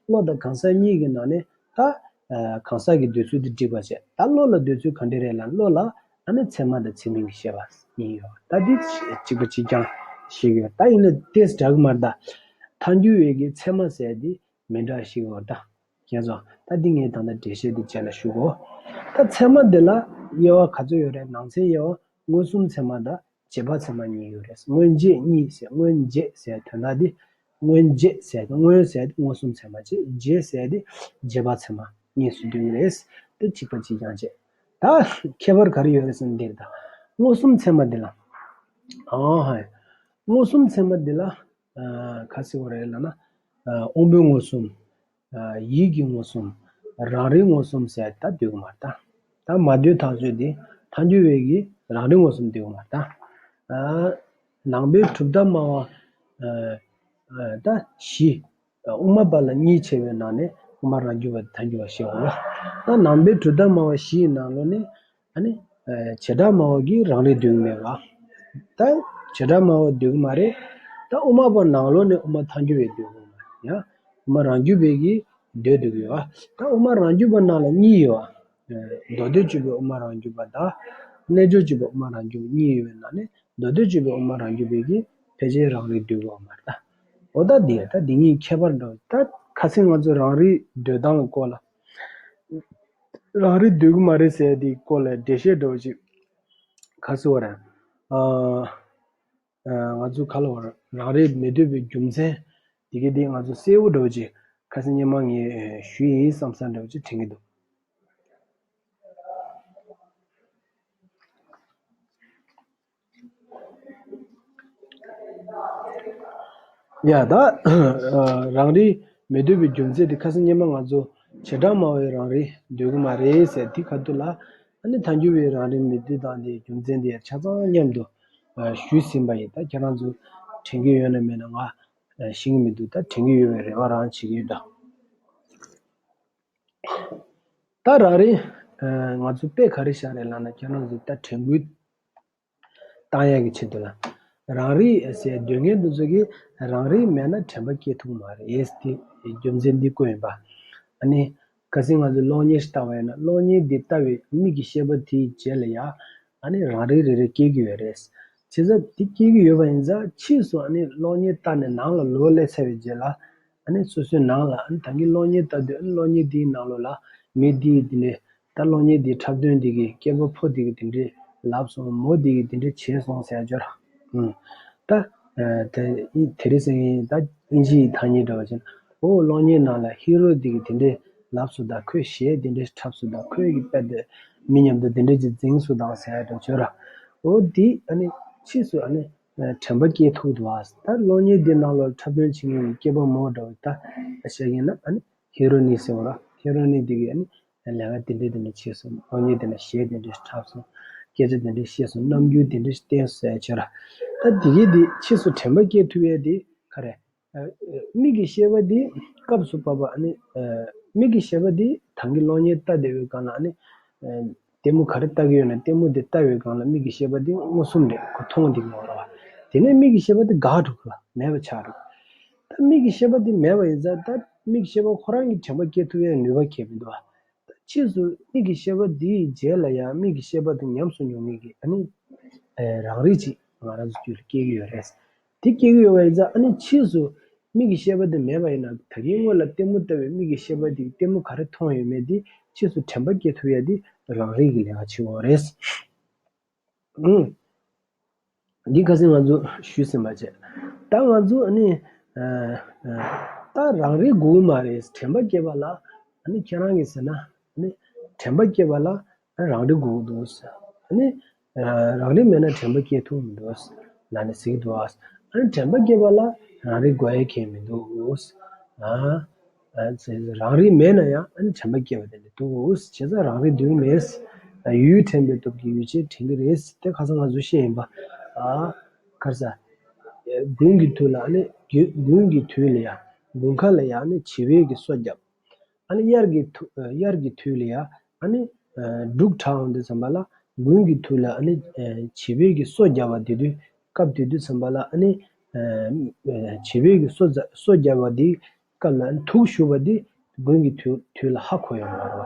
བློ་དང་གང་ཟག་གཉིས་ཀྱི་ནང་ནས་ད། ཨ། གང་ཟག་གི་འདོད་ཚུལ་འདི་བསྒྲིགས་པ་བྱས། ད་བློ་ལ་འདོད་ཚུལ་ག་འདྲ་རེད་ལབ་ན། བློ་ལ་ཨ་ནི་ཚད་མ་དང་ཚད་མིན་གྱི་ཤེས་པ་གཉིས་ཡོད། ད་འདི་གཅིག་པ་གཅིག་རྐྱང་ཞིག་ཡོད། ད་ཡིན་ན་ཏོག་ཙམ་འདྲ་གི་མ་རེད་ད། ཐལ་འགྱུར་བའི་གི་ཚད་མ་ཟེར་འདི་མི་འདྲ་ཞིག་ཡོད་ད། མཁྱེན་སོང་། ད་འདི་ངས་ད་ལྟ་འགྲེལ་བཤད་འདི་རྗེས་ལ་ཞུ་གོ། ད་ཚད་མ་འདི་ལ་དབྱེ་བ་ག་ཚོད་ཡོད་རེད། ནང་ཚན་དབྱེ་བ་མངོན་སུམ་ཚད་མ་དང་རྗེས་དཔག་ཚད་མ་གཉིས་ཡོད་རེད། མངོན་རྗེས་གཉིས་ཟེར། མངོན་རྗེས་ཟེར་དོན་དག་འདི། མངོན་རྗེས་ཟེར་དེ། མངོན་ཟེར་དེ་མངོན་སུམ་ཚད་མ་བྱས། རྗེས་ཟེར་དེ་རྗེས་དཔག་ཚད་མ་གཉིས་སུ་འདུས་ཀྱི་རེད། དེ་གཅིག་པ་གཅིག་རྐྱང་བྱས། ད་ཁྱད་པར་ག་རེ་ཡོད་རེད་ཟེར་ན་འདིར་ད། མངོན་སུམ་ཚད་མ་འདི་ལ། ཨང་ཧ། མངོན་སུམ་ཚད་མ་འདི་ལ། ཨ། ག་ཟེར་བ་རེད་ལབ་ན། ཨ། དབང་པོའི་མངོན་སུམ། ཨ། ཡིད་ཀྱི་མངོན་སུམ། རང་རིག་མངོན་སུམ་ཟེར་ད་འདུས་ཀྱི་མ་རེད་ད། ད་མ་འདུས་ཐག་ཆོད་དེ་ཐལ་འགྱུར་བའི་གི་རང་རིག་མངོན་སུམ་འདུས་ཀྱི་མ་རེད་ད། ཨ། ནང་པའི་གྲུབ་མཐའ་སྨྲ་བ། ཨ། ཨ། ད་བཞི། དབུ་མ་པ་ལ་གཉིས་ཕྱེ་བའི་ནང་ནས་དབུ་མ་རང་རྒྱུད་པ་དང་ཐལ་འགྱུར་བ་བཤད་འོ། ད་ནང་པའི་གྲུབ་མཐའ་སྨྲ་བ་བཞི་ཡི་ནང་ལོགས་ནས། ཨ་ནི། ཨ། བྱེ་བྲག་སྨྲ་བ་གིས་རང་རིག་འདོད་ཀྱི་མེད་པ། ད་བྱེ་བྲག་སྨྲ་བ་འདོད་ཀྱི་མ་རེད། ད་དབུ་མ་པ་ནང་ལོགས་ནས་དབུ་མ་ཐལ་འགྱུར་བས་འདོད་ཀྱི་མ་རེད། ཡང་དབུ་མ་རང་རྒྱུད་པས་ཀྱིས་འདོད་འདོད་ཀྱི་ཡོད་པ། ད་དབུ་མ་རང་རྒྱུད་པ་ནང་ལ་གཉིས་ཡོད་པ། མདོ་སྡེ་སྤྱོད་པའི་དབུ་མ་རང་རྒྱུད་པ་དང་། རྣལ་འབྱོར་སྤྱོད་པའི་དབུ་མ་རང་རྒྱུད་པ་གཉིས་ཡོད་པའི་ནང་ནས། མདོ་སྡེ་སྤྱོད་པའི་དབུ་མ་རང་རྒྱུད་པས་ཀྱིས་ཕལ་ཆེར་རང་རིག་འདོད་ཀྱི་ཡོད་མ་རེད་ད། འོ་ད་འདི་ད་འདི་གཉིས་ཁྱད་པར་འདྲ་བོ། ད་ཁ་སང་ང་ཚོ་རང་རིག་འདོད་སྟངས་སྐོར་ལ། རང་རིག་འདོད་ཀྱི་མ་རེད་ཟེར་དེའི་སྐོར་ལ་འགྲེལ་བཤད་འདྲ་བོ་ཅིག་ག་ཟེར་བ་རེད། ཨ། ཨ། ང་ཚོ་ག་ལ་བར་རང་རིག་མི་འདོད་པའི་རྒྱུ་མཚན་དེ་གའི་དེ་ང་ཚོ་གསལ་བོ་འདྲ་བོ་ཅིག་ཁ་སང་སྔོན་མ་ངས་ཞུས་ཡིན་བསམ་བསམ་འདྲ་བོ་ཅིག་དྲན་གྱི་འདུག། ཡ་ད། རང་རིག་མི་འདོད་པའི་རྒྱུ་མཚན་དེ་ཁ་སང་སྔོན་མ་ང་ཚོ་བྱེ་བྲག་སྨྲ་བའི་རང་རིག་འདོད་ཀྱི་མ་རེད་ཟེར་དེ་ཁ་ཐུག་ལ། ཨ་ནི་ཐལ་འགྱུར་བའི་རང་རིག་མི་འདོད་སྟངས་དེའི་རྒྱུ་མཚན་དེ་ཆ་ཚང་མཉམ་དུ་ཞུས་ཟིན་པ་ཡིན། ད་ཁྱེད་རང་ཚོ་དྲན་གྱི་ཡོད་ན་མེད་ན་ང་ཤེས་ཀྱི་མི་འདུག། ད་དྲན་གྱི་ཡོད་པའི་རེ་བ་རང་བྱེད་ཀྱི་ཡོད་ད། ད་རང་རིག་ང་ཚོ་དཔེ་ག་རེ་བཞག་རེད་ལབ་ན། ཁྱེད་རང་ཚོ་ད་དྲན་སྐུལ་བཏང་ཡག་གི་ཆེད་དུ་ལ། རང་རིག་ཟེར་འདོད་མཁན་དེ་ཚོ་གིས་རང་རིག་མེད་ན་དྲན་པ་སྐྱེ་ཐུབ་མ་རེད་ཟེར་དེ་རྒྱུ་མཚན་འདི་བཀོད་ཡིན་པ། ཨ་ནི། ཁ་སང་ང་ཚོས་གློག་བརྙན་ཞིག་ལྟ་བ་ཡིན་ན། གློག་བརྙན་འདི་ལྟ་བའི་མིག་གི་ཤེས་པ་དེའི་རྗེས་ལ་ཡང་ཨ་ནི་རང་རིག་རེ་རེ་སྐྱེ་གི་ཡོད་རེད། བྱས་ཙང་དེ་སྐྱེ་གི་ཡོད་པ་ཡིན་ཙང་ཕྱིས་སུ་ཨ་ནི་གློག་བརྙན་ལྟ་ནས་ནང་ལ་ལོག་སླེབས་ཚར་བའི་རྗེས་ལ། ཨ་ནི་སོ་སོའི་ནང་ལ་ཨ་ནི་ད་གིན་གློག་བརྙན་ལྟ་དུས། ཨ་ནི་གློག་བརྙན་འདིའི་ནང་ལོགས་ལ་མི་འདིས་འདི་ནས། ད་གློག་བརྙན་འདིའི་འཁྲབ་སྟོན་འདི་གི་སྐྱེས་པ་ཕོ་འདི་གིས་འདི་འདྲས་ལབ་སོང་། མོ་འདི་གིས་འདི་འདྲས་བྱས་སོང་ཟེར་ཡ་ཅིག་ཡོད་ར། ཨུམ། ད་ཨ་དེ་ཨི་དེ་རིང་སང་ཉིན་ད་ཨིན་ཇིའི་ཐ་སྙད་འདྲ་བ་ཅིག་ན། འོ་གློག་བརྙན་ནང་ལ་ཧི་རོ་འདི་གིས་འདི་འདྲས་ལབ་སོང་། ད་ཁོས་གཞས་འདི་འདྲས་འཁྲབ་སོང་། ད་ཁོས་ཀྱི་དཔེ་དེ་མི་མཉམ་དུ་འདི་འདྲས་ཅིག་འཛིང་སོང་དང་ཟེར་ཡ་འདྲ་ཅིག་ཡོད་ར། འོ་འདི་ཨ་ནི་ཕྱིས་སུ་ཨ་ནི་དྲན་པ་སྐྱེ་ཐུབ་འདུག་ཨ། ད་གློག་བརྙན་འདི་ནང་ལོགས་འཁྲབ་སྟོན་བྱེད་མཁན་གྱི་སྐྱེས་པ་མོ་འདྲ་བ་ད་བཤད་མཁན་ན་ཨ་ནི་ཧི་རོ་ནི་ཟེར་བ་ར། ཧི་རོ་ནི་འདི་གིས་ཨ་ནི་ལས་ཀ་དེ་འདྲས་དེ་འདྲས་བྱས་སོང་། གློག་བརྙན་དེ་འདྲས་གཞས་དེ་འདྲས་འཁྲབ་སོང་། སྐད་ཆ་དེ་འདྲས་བཤད་སོང་། རྣམ་འགྱུར་དེ་འདྲས་བསྟན་སོང་ཟེར་ཡ་ཅིག་ཡོད་ར། ད་འདི་གི་འདི་ཕྱིས་སུ་དྲན་པ་སྐྱེ་ཐུབ་ཡ་དེ་ག་རེ། ཨ་མིག་གི་ཤེས་པ་འདི་སྐབས་སུ་བབ་པ། ཨ་ནི་ཨ་མིག་གི་ཤེས་པ་འདི་ད་གིན་གློག་བརྙན་ལྟ་བསྡད་པའི་སྒང་ལ། ཨ་ནི་ཨ་ལྟད་མོ་ག་རེ་ལྟ་གི་ཡོད་ན་ལྟད་མོ་འདི་ལྟ་བའི་སྒང་ལ་མིག་གི་ཤེས་པ་འདི་མངོན་སུམ་རེད། ཁོ་མཐོང་འདི་ངོ་ར་བ། དེ་ནས་མིག་གི་ཤེས་པ་འདི་འགག་འགྲོ་གི་ལ་མེད་པ་ཆགས་འགྲོ། ད་མིག་གི་ཤེས་པ་འདི་མེད་པ་ཡིན་ཙང་། ད་མིག་གི་ཤེས་པ་ཁོ་རང་གིས་དྲན་པ་སྐྱེ་ཐུབ་ཡ་ནུས་པ་གང་ཡང་མི་འདུག་བ། ད་ཕྱིས་སུ་མིག་གི་ཤེས་པ་འདིའི་རྗེས་ལ་ཡང་མིག་གི་ཤེས་པ་དེ་ཉམས་སུ་མྱོང་མཁན་གྱི་ཨ་ནི་ཨ་རང་རིག་ཅིག་ང་རང་ཚོ་རྒྱུད་ལ་སྐྱེ་གི་ཡོད་རེད། དེ་སྐྱེ་གི་ཡོད་པ་ཡིན་ཙང་། ཨ་ནི་ཕྱིས་སུ་མིག་གི་ཤེས་པ་དེ་མེད་པ་ཡིན་ན། ད་གིན་སྔོན་ལ་ལྟད་མོ་ལྟ་བའི་མིག་གི་ཤེས་པ་དེ་ལྟད་མོ་ག་རེ་མཐོང་ཡོད་མེད་དེ་ཕྱིས་སུ་དྲན་པ་སྐྱེ་ཐུབ་ཡ་དེ་རང་རིག་གི་ལས་ཀ་བྱེད་དགོས་རེད། ཨང་། འདི་ཁ་སང་ང་ཚོ་ཞུས་ཟིན་པ་བྱས། ད་ང་ཚོ་ཨ་ནི་ཨ་ཨ་ད་རང་རིག་དགོས་མ་རེད། དྲན་པ་སྐྱེ་བ་ལ། ཨ་ནི་ཁྱེད་རང་གིས་ཟེར་ན། ཨ་ནི་དྲན་པ་སྐྱེ་བ་ལ་རང་རིག་དགོས་འདུག་ཟེར། ཨ་ནི་ཨ་རང་རིག་མེད་ན་དྲན་པ་སྐྱེ་ཐུབ་མི་འདུག་ཟེར་ལབ་ནས་ཟེར་གྱི་འདུག་ཨ། ཨ་ནི་དྲན་པ་སྐྱེ་བ་ལ་རང་རིག་དགོས་ཡ་གང་ཡང་མི་འདུག་ཨ། ཨ་ཙི། རང་རིག་མེད་ན་ཡང་ཨ་ནི་དྲན་པ་སྐྱེ་བ་དེ་འདྲ་འདུག་ཨ། བྱས་ཙང་རང་རིག་འདུག་མེད། ཡུལ་དྲན་པའི་སྟོབས་ཀྱིས་ཡུལ་ཅན་དྲན་གྱི་རེད། དེ་ཁ་སང་ང་ཚོ་བཤད་ཡིན་པ། ཨ་ག་རེ་ཟེར། དགུན་གྱི་དུས་ལ་ཨ་ནི་དགུན་གྱི་དུས་ལ་ཡ། དགུན་ཁ་ལ་ཡ་ཨ་ནི་བྱི་བས་ཀྱི་སོ་བརྒྱབ། ཨ་ནི་དབྱར་གྱི་དུ་དབྱར་གྱི་དུས་ལ་ཡ་ཨ་ནི་འབྲུག་གྲགས་འོང་དུས་ཙམ་པ་ལ། དགུན་གྱི་དུས་ལ་ཨ་ནི་བྱི་བས་ཀྱི་སོ་བརྒྱབ་པ་དེ་དུས། སྐབས་དེ་དུས་ཙམ་པ་ལ་ཨ་ནི་བྱི་བས་ཀྱི་སོ་བརྒྱབ་པ་དེ། སྐབས་ལ་དུག་ཤུགས་པ་འདི་དགུན་གྱི་དུས་དུས་ལ་ཧ་གོ་ཡོད་མ་རེད་བ།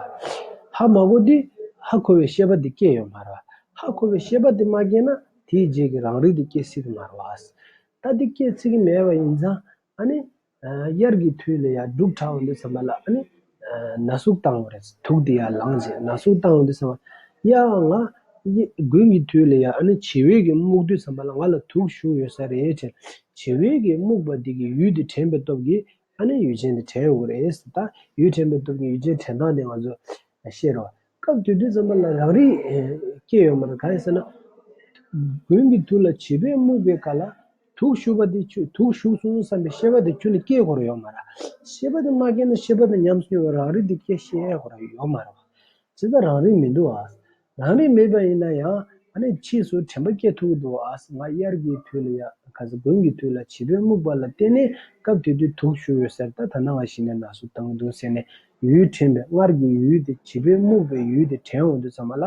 ཧ་མ་གོ་དུས་ཧ་གོ་བའི་ཤེས་པ་འདི་སྐྱེ་ཡོད་མ་རེད་བ། ཧ་གོ་བའི་ཤེས་པ་འདི་མ་སྐྱེས་ན་དེའི་རྗེས་ཀྱི་རང་རིག་འདི་སྐྱེ་སྲིད་ཀྱི་མ་རེད་བ། ད་འདི་སྐྱེ་སྲིད་ཀྱི་མེད་པ་ཡིན་ཙང་། ཨ་ནི་དབྱར་གྱི་དུས་ལ་ཡ་འབྲུག་གྲགས་འོང་དུས་ཙམ་པ་ལ་ཨ་ནི་ན་ཟུག་བཏང་བ་རེད། དུག་འདི་ཡར་ལངས་བྱས་ན་ཟུག་བཏང་འོང་དུས་ཙམ་པ། ཡ་ང་དགུན་གྱི་དུས་ལ་ཡ་ཨ་ནི་བྱི་བས་ཀྱི་རྨུགས་དུས་ཙམ་པ་ལ་ང་ལ་དུག་ཞུགས་ཡོད་ས་རེད་དྲན། བྱི་བས་ཀྱི་རྨུགས་པ་འདི་གིས་ཡུལ་འདི་དྲན་པའི་སྟོབས་ཀྱིས། ཨ་ནི་ཡུལ་ཅན་དེ་དྲན་ཡོང་གི་རེད། ད་ཡུལ་དྲན་པའི་སྟོབས་ཀྱིས་ཡུལ་ཅན་དྲན་སྟངས་དེ་ང་ཚོ་ཤེས་རོགས། སྐབས་དེ་དུས་ཙམ་པ་ལ་རང་རིག་སྐྱེ་ཡོད་མ་རེད། གང་ཡིན་ཟེར་ན། དགུན་གྱི་དུས་ལ་བྱི་བས་རྨུགས་པའི་སྐབས་ལ་དུག་ཞུགས་པ་དེ་ཁྱོད། དུག་ཞུགས་སོང་བསམ་པའི་ཤེས་པ་དེ་ཁྱོད་ལ་སྐྱེ་དགོས་ར་ཡོད་མ་རེད། ཤེས་པ་དེ་མ་སྐྱེས་ན་ཤེས་པ་དེ་ཉམས་སུ་མྱོང་བའི་རང་རིག་དེ་སྐྱེ་ཤེས་དགོས་ར་ཡོད་མ་རེད་བ། བྱས་ཙང་རང་རིག་མི་འདུག་ཨ། རང་རིག་མེད་པ་ཡིན་ན་ཡང་ཨ་ནི་ཕྱིས་སུ་དྲན་པ་སྐྱེ་ཐུབ་ཀྱི་འདུག་ཨ། ང་དབྱར་གྱི་དུས་ལ་ཡ། ག་ཟེར། དགུན་གྱི་དུས་ལ་བྱི་བས་རྨུགས་པ་ལ་བརྟེན་ནས་སྐབས་དེ་དུས་དུག་ཞུགས་ཡོད་ས་རེད། ད་ད་ནངས་གཞི་ནས་ན་ཟུག་བཏང་གི་འདུག་ཟེར་ནས་ཡུལ་དྲན་པའི། སྔར་གྱི་ཡུལ་དེ། བྱི་བས་རྨུགས་པའི་ཡུལ་དེ་དྲན་འོང་དུས་ཙམ་པ་ལ་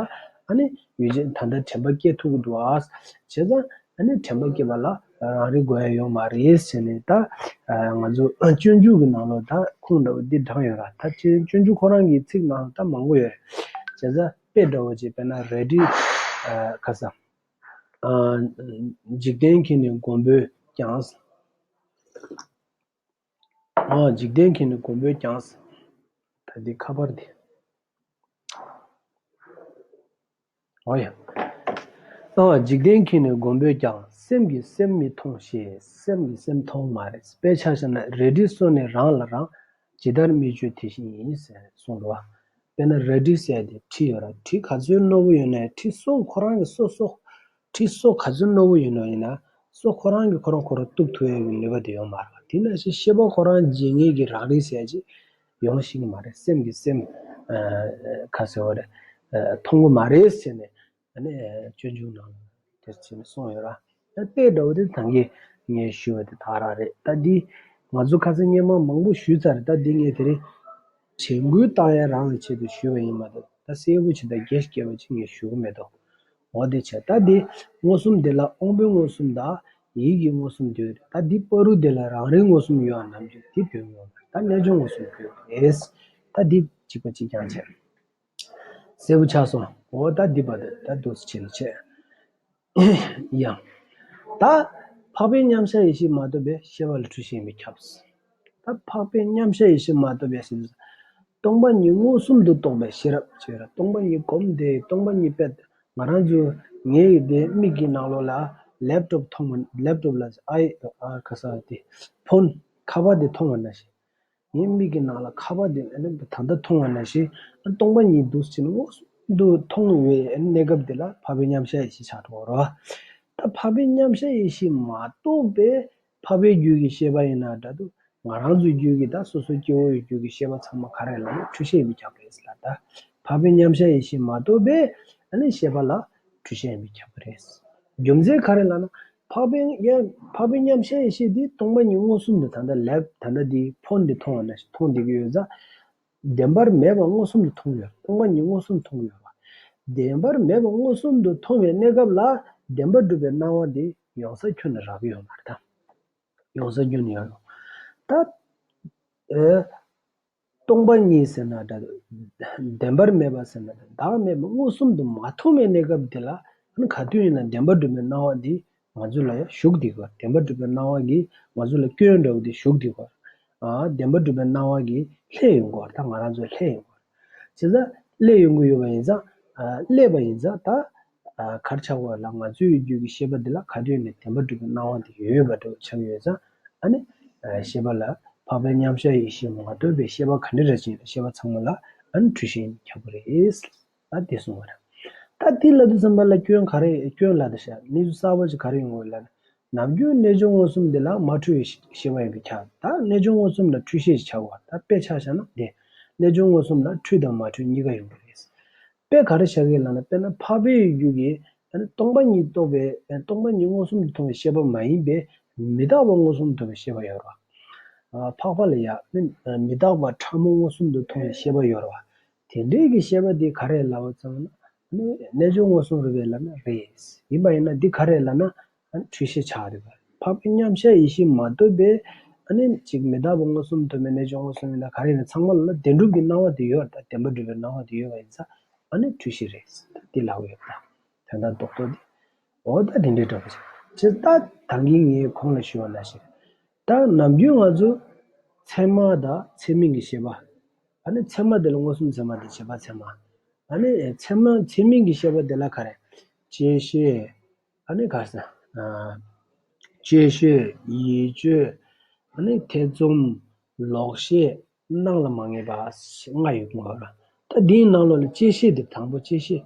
ཨ་ནི་ཡུལ་ཅན་ད་ལྟ་དྲན་པ་སྐྱེ་ཐུབ་ཀྱི་འདུག་ཨ། བྱས་ཙང་ཨ་ནི་དྲན་པ་སྐྱེ་བ་ལ་རང་རིག་དགོས་ཡ་ཡོད་མ་རེད་ཟེར་ནས། ད་ང་ཚོ་སྤྱོད་འཇུག་གི་ནང་ལོགས་ད་ཁུངས་འདྲ་བོ་འདི་དྲངས་ཡོད་ར། ད་སྤྱོད་འཇུག་ཁོ་རང་གི་ཚིག་ནང་ད་མང་པོ་ཡོད་རེད། བྱས་ཙང་དཔེ་འདྲ་བོ་ཅིག་དཔེར་ན་རལ་གྲི། ཨ་ག་ཟེར། ཨ་འཇིག་རྟེན་མཁྱེན་ནས་མགོན་པོས་ཀྱང་། ཨ་འཇིག་རྟེན་མཁྱེན་ནས་མགོན་པོས་ཀྱང་། ད་འདི་ཁ་པར་འདི། ཨོ་ཡ། ཨ་འཇིག་རྟེན་མཁྱེན་ནས་མགོན་པོས་ཀྱང་། སེམས་ཀྱིས་སེམས་མི་མཐོང་ཞེས། སེམས་ཀྱིས་སེམས་མཐོང་མ་རེད། དཔེ་ཆ་བཞག་ན་རལ་གྲི་གསོན་ནས་རང་ལ་རང་། ཇི་ལྟར་མི་གཅོད་དེ་བཞིན་ཡིན་ཟེར་གསུངས་འདུག་བ། དཔེར་ན་རལ་གྲི་ཟེར་དེ་གྲི་ཡོད་ར། གྲི་ག་ཚོད་རྣོ་པོ་ཡོད་ན་ཡང་། གྲི་སོ་ཁོ་རང་གི་སོ་སོ། གྲི་སོ་ག་ཚོད་རྣོ་པོ་ཡིན་ནོ་ཡིན་ན། སོ་ཁོ་རང་གིས་ཁོ་རང་ཁོ་རང་གཏུབ་ཐུབ་ཡ་གི་ནུས་པ་དེ་ཡོད་མ་རེད། དེ་ནང་བཞིན་ཤེས་པ་ཁོ་རང་འབྱེད་མཁན་གྱི་རང་རིག་ཟེར་ཅིག་ཡོང་ཤེས་ཀྱི་མ་རེད། སེམས་ཀྱིས་སེམས། ཨ་ག་ཟེར་བ་རེད། ཨ་མཐོང་གི་མ་རེད་ཟེར་ནས། ཨ་ནི་སྤྱོད་འཇུག་ནང་དེར་བྱས་ནས་གསུངས་ཡོད་ར། ད་དཔེ་འདྲ་བོ་དེ་ད་གིན་ངས་ཞུས་པ་དེ་དག་རང་རེད། ད་འདི་ང་ཚོ་ཁ་སང་སྔོན་མ་མང་པོ་ཞུས་ཚར་རེད། ད་འདི་ངས་དེ་རིང་དྲན་སྐུལ་བཏང་ཡ་རང་གི་ཆེད་དུ་ཞུས་པ་ཡིན་མ་གཏོགས། ད་གསལ་པོ་ཅིག་དང་རྒྱ་སྐྱེད་པ་ཅིག་ངས་ཞུ་གི་མེད་དོ། འོ་དེ་བྱས། ད་འདི་མངོན་སུམ་དེ་ལ་དབང་པོའི་མངོན་སུམ་དང་ཡིད་ཀྱི་མངོན་སུམ་དེ་ཡོད་རེད། ད་འདི་བར་དུ་དེ་ལ་རང་རིག་མངོན་སུམ་ཡོད་པ་ནམ་རྒྱུན་དེ་བོད་མངོན་རེད། ད་རྣལ་འབྱོར་མངོན་སུམ་བོད་རེད། ད་འདི་གཅིག་པ་གཅིག་རྐྱང་བྱས། གསལ་པོ་ཆགས་སོང་། འོ་ད་འདི་བར་དུ་ད་འདུག་སེ་བྱས་ནས་བྱས། ཡང་། ད་འཕགས་པའི་མཉམ་གཞག་ཡེ་ཤེས་མ་གཏོགས་པའི་ཤེས་པ་ལ་འཁྲུལ་ཤེས་མི་ཁྱབ། ད་འཕགས་པའི་མཉམ་གཞག་ཡེ་ཤེས་མ་གཏོགས་པའི་ཟེར་དུས། སྟོང་པ་ཉིད་མངོན་སུམ་དུ་རྟོགས་པའི་ཤེས་རབ་ཅེས་ར། སྟོང་པ་ཉིད་སྒོམ་དེ་སྟོང་པ་ཉིད་དཔེ་ང་རང་ཚོ་ངའི་དེ་མིག་གི་ནང་ལོགས་ལ་ལེབ་ཊོབ་མཐོང་བ། ལེབ་ཊོབ་ལ་ཨའི་ཨ་ཁ་ས་དེ་ཕོན་ཁ་པར་དེ་མཐོང་བ་ནང་བཞིན། ངའི་མིག་གི་ནང་ལ་ཁ་པར་དེ་ཨ་ནི་ད་ལྟ་མཐོང་བ་ནང་བཞིན། ཨ་སྟོང་པ་ཉིད་འདུག་ཅིང་མངོན་སུམ་དུ་མཐོང་བའི་གནས་སྐབས་དེ་ལ་འཕགས་པའི་མཉམ་གཞག་ཡེ་ཤེས་ཆགས་འགྲོ་བ་རེད། ད་འཕགས་པའི་མཉམ་གཞག་ཡེ་ཤེས་མ་གཏོགས་པའི་འཕགས་པའི་རྒྱུད་ཀྱི་ཤེས་པ་ཡིན་ན་འདྲ་འདུག་ང་རང་ཚོའི་རྒྱུད་ཀྱི་ད་སོ་སོའི་སྐྱེ་བོའི་རྒྱུད་ཀྱི་ཤེས་པ་ཚང་མ་ག་རེ་ལབ་ན་འཁྲུལ་ཤེས་ཡིན་པས་ཁྱབ་པ་རེད་ཟེར་ལ། ད་འཕགས་པའི་མཉམ་གཞག་ཡེ་ཤེས་མ་གཏོགས་པའི་ཨ་ནི་ཤེས་པ་ལ་འཁྲུལ་ཤེས་ཡིན་པས་ཁྱབ་པ་རེད། རྒྱུ་མཚན་ག་རེ་ལབ་ན། འཕགས་པའི་ཡ་འཕགས་པའི་མཉམ་གཞག་ཡེ་ཤེས་འདི་སྟོང་པ་ཉིད་མངོན་སུམ་དུ་ད་ལྟ་ལེབ་ད་ལྟ་འདི་ཕོན་འདི་མཐོང་བ་ནང་བཞིན་མཐོང་བསྡད་ཀྱི་ཡོད་ཙང་། བདེན་པར་མེད་པ་མངོན་སུམ་དུ་མཐོང་ཡོད། སྟོང་པ་ཉིད་མངོན་སུམ་མཐོང་གི་ཡོད་པ། བདེན་པར་མེད་པ་མངོན་སུམ་དུ་མཐོང་བའི་གནས་སྐབས་ལ་བདེན་པར་གྲུབ་པའི་སྣང་བ་འདི་ཡོང་ས་ཁྱོན་ནས་རག་གི་ཡོད་མ་རེད་ད། ཡོང་ས་ཁྱོན་ནས་ཡོད་རེད། ད། ཨེ། སྟོང་པ་ཉིད་ཟེར་ན་འདྲ། བདེན་པར་མེད་པ་ཟེར་ན་འདྲ། བདག་མེད་པ་མངོན་སུམ་དུ་མ་མཐོང་བའི་གནས་སྐབས་འདི་ལ་ཨ་ནི་ག་དུས་ཡིན་ན་བདེན་པར་གྲུབ་པའི་སྣང་བ་འདི་ང་ཚོ་ལ་ཡང་ཞུགས་བསྡད་ཀྱི་ཡོད། བདེན་པར་གྲུབ་པའི་སྣང་བ་གིས་ང་ཚོ་ལ་སྐྱོན་འདྲ་བོ་འདི་ཞུགས་བསྡད་ཀྱི་ཡོད། ཨ་བདེན་པར་གྲུབ་པའི་སྣང་བ་གིས་སླེབས་ཡོང་གི་ཡོད། ད་ང་རང་ཚོ་སླེབས་ཡོང་གི་ཡོད། བྱས་ཙང་སླེབས་ཡོང་གི་ཡོད་པ་ཡིན་ཙང་། ཨ་སླེབས་པ་ཡིན་ཙང་ད། ཨ་གར་ཆགས་པ་ལ་ང་ཚོའི་རྒྱུད་ཀྱི་ཤེས་པ་འདི་ལ་ག་དུས་ནས་བདེན་པར་གྲུབ་པའི་སྣང་བ་འདི་ཡོད་པ་འདྲ་བོ་ཆགས་ཡོད་ཙང་། ཨ་ནི་ཨ་ཤེས་པ་ལ་འཕགས་པའི་མཉམ་གཞག་ཡེ་ཤེས་མ་གཏོགས་པའི་ཤེས་པ་ག་འདྲ་རེ་ཅིག་ལ་ཤེས་པ་ཚང་མ་ལ་ཨ་ནི་འཁྲུལ་ཤེས་ཁྱབ་པ་རེད། ད་འདི་གསུངས་པ་རེད། ད་འདི་ལབ་དུས་ཙམ་པ་ལ་སྐྱོན་ག་རེ་སྐྱོན་ལབ་དེ་ཤ་གནས་ཚུལ་གསར་པ་ཅིག་ག་རེ་ཡོང་དགོས་ལབ་ན། ནམ་རྒྱུན་རྣལ་འབྱོར་མངོན་སུམ་འདི་ལ་མ་འཁྲུལ་བའི་ཤེས་པ་ཡིན་པས་ཁྱབ། ད་རྣལ་འབྱོར་མངོན་སུམ་ལ་འཁྲུལ་ཤེས་ཤིག་ཆགས་པ། ད་དཔེ་ཆ་བཞག་ན་འདི། རྣལ་འབྱོར་མངོན་སུམ་ལ་འཁྲུལ་དང་མ་འཁྲུལ་གཉིས་ཀ་ཡོང་གི་རེད། དཔེ་ག་རེ་བཞག་གི་ལབ་ན། དཔེར་ན་འཕགས་པའི་རྒྱུད་ཀྱི་ཨ་ནི་སྟོང་པ་ཉིད་རྟོགས་པའི་ཨ་སྟོང་པ་ཉིད་མངོན་སུམ་དུ་མཐོང་བའི་ཤེས་པ་མ་ཡིན་པའི་མི་རྟག་པ་མངོན་སུམ་དུ་མཐོང་བའི་ཤེས་པ་ཡོད་རེད་བ། འཕགས་པ་ལ་ཡང་ནི་མི་རྟག་པ་ཕྲ་མོ་མངོན་སུམ་དུ་མཐོང་བའི་ཤེས་པ་ཡོད་རེད་བ། དེ་འདྲའི་གི་ཤེས་པ་འདི་ག་རེ་ལབ་པ་ཙམ་ན། ནི་རྣལ་འབྱོར་མངོན་སུམ་རེད་པས་ལབ་ན་རེད། ཡིན་པ་ཡིན་ན་འདི་ག་རེ་ལབ་ན། ཨ་ནི་འཁྲུལ་ཤེས་ཆགས་རེད་པ། འཕགས་པའི་མཉམ་གཞག་ཡེ་ཤེས་མ་གཏོགས་པའི་ཨ་ནི་ཅིག་མི་རྟག་པ་མངོན་སུམ་དུ་མཐོང་བའི་རྣལ་འབྱོར་མངོན་སུམ་ཡིན་ན་ག་རེ་ཡིན་ན་ཚང་མ་ལ་ལ་བདེན་གྲུབ་ཀྱི་སྣང་བ་དེ་ཡོད་རེད། ད་བདེན་པར་གྲུབ་པའི་སྣང་བ་དེ་ཡོད་པ་ཡིན་ཙང་ཨ་ནི་འཁྲུལ་ཤེས་རེད། ད་འདི་ལབ་ཡོད་པ། དོན་དག་རྡོག་རྡོག་འདི། འོ་ད་དེ་འདྲའི་འདྲ་པོ་ཞིག་ཅེས། ད་ད་གིན་ངས་གོང་ལ་ཞུས་པ་ནང་བཞིན། ད་ནམ་རྒྱུན་ང་ཚོ་ཚད་མ་དང་ཚད་མིན་གྱི་ཤེས་པ། ཨ་ནི་ཚད་མ་དེ་ལ་མངོན་སུམ་ཚད་མ་དང་བྱས་པ་ཚད་མ། ཨ་ནི་ཚད་མ་ཚད་མིན་གྱི་ཤེས་པ་དེ་ལ་ག་རེ། བཅད་ཤེས། ཨ་ནི་ག་ས། ཨ། བཅད་ཤེས། ཡིད་དཔྱོད། ཨ་ནི་ཐེ་ཚོམ། ལོག་ཤེས། སྣང་ལ་མ་ངེས་པ་ཞེས་ལྔ་ཡོད་ཀྱི་ཡོད་རེད། ད་འདིའི་ནང་ལོགས་ལ་བཅད་ཤེས་དེ་དང་པོ་བཅད་ཤེས།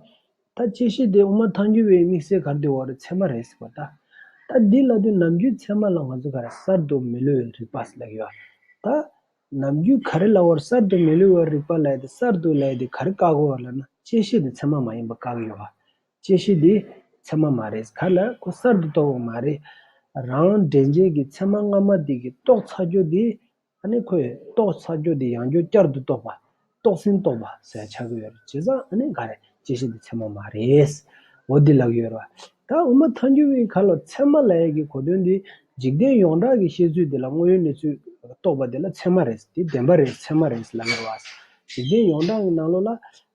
ད་བཅད་ཤེས་དེ་དབུ་མ་ཐལ་འགྱུར་བའི་དམིགས་བསལ་ག་རེ་འདུག་བ་རེད། ཚད་མ་རེད་ཟེར་བ་ད། ད་འདི་ལབ་དུས་ནམ་རྒྱུན་ཚད་མ་ལ་ང་ཚོ་ག་རེ་གསར་དུ་མི་བསླུ་བའི་རིག་པ་ཟེར་ལབ་ཀྱི་ཡོད། ད་ནམ་རྒྱུན་ག་རེ་ལབ་པ་རེད། གསར་དུ་མི་བསླུ་བའི་རིག་པ་ལབ་ཡ་དེ་གསར་དུ་ལབ་ཡ་དེ་ག་རེ་བཀག་གི་ཡོད་ལབ་ན་བཅད་ཤེས་དེ་ཚད་མ་མ་ཡིན་པ་བཀག་གི་ཡོད་པ། བཅད་ཤེས་དེ་ཚད་མ་མ་རེད། ག་ལ་ཁོ་གསར་དུ་རྟོགས་པ་མ་རེད། རང་འདྲེན་བྱེད་ཀྱི་ཚད་མ་སྔ་མ་དེ་གི་རྟོགས་ཚར་རྒྱུ་དེ། ཨ་ནི་ཁོས་རྟོགས་ཚར་རྒྱུ་དེ་ཡང་བསྐྱར་བསྐྱར་དུ་རྟོགས་པ། རྟོགས་ཟིན་རྟོགས་པ་ཟེར་ཆགས་ཀྱི་ཡོད་རེད། བྱས་ཙང་ཨ་ནི་ག་རེ་བཅད་ཤེས་དེ་ཚད་མ་མ་རེད། འོ་འདི་ལབ་ཀྱི་ཡོད་རེད་བ། ད་དབུ་མ་ཐལ་འགྱུར་བའི་ཁ་ལ་ཚད་མ་ལབ་ཡ་གི་གོ་དོན་དེ་འཇིག་རྟེན་ཡོངས་གྲགས་ཀྱི་བཤད་ཚུལ་དེ་ལ་དངོས་ཡོད་གནས་ཚུལ་རྟོགས་པ་དེ་ལ་ཚད་མ་རེད། དེ་བདེན་པ་རེད། ཚད་མ་རེད་ལབ་ཀྱི་ཡོད་རེད་བ། འཇིག་རྟེན་ཡོངས་གྲགས་ཀྱི་ནང་ལོགས་ལ་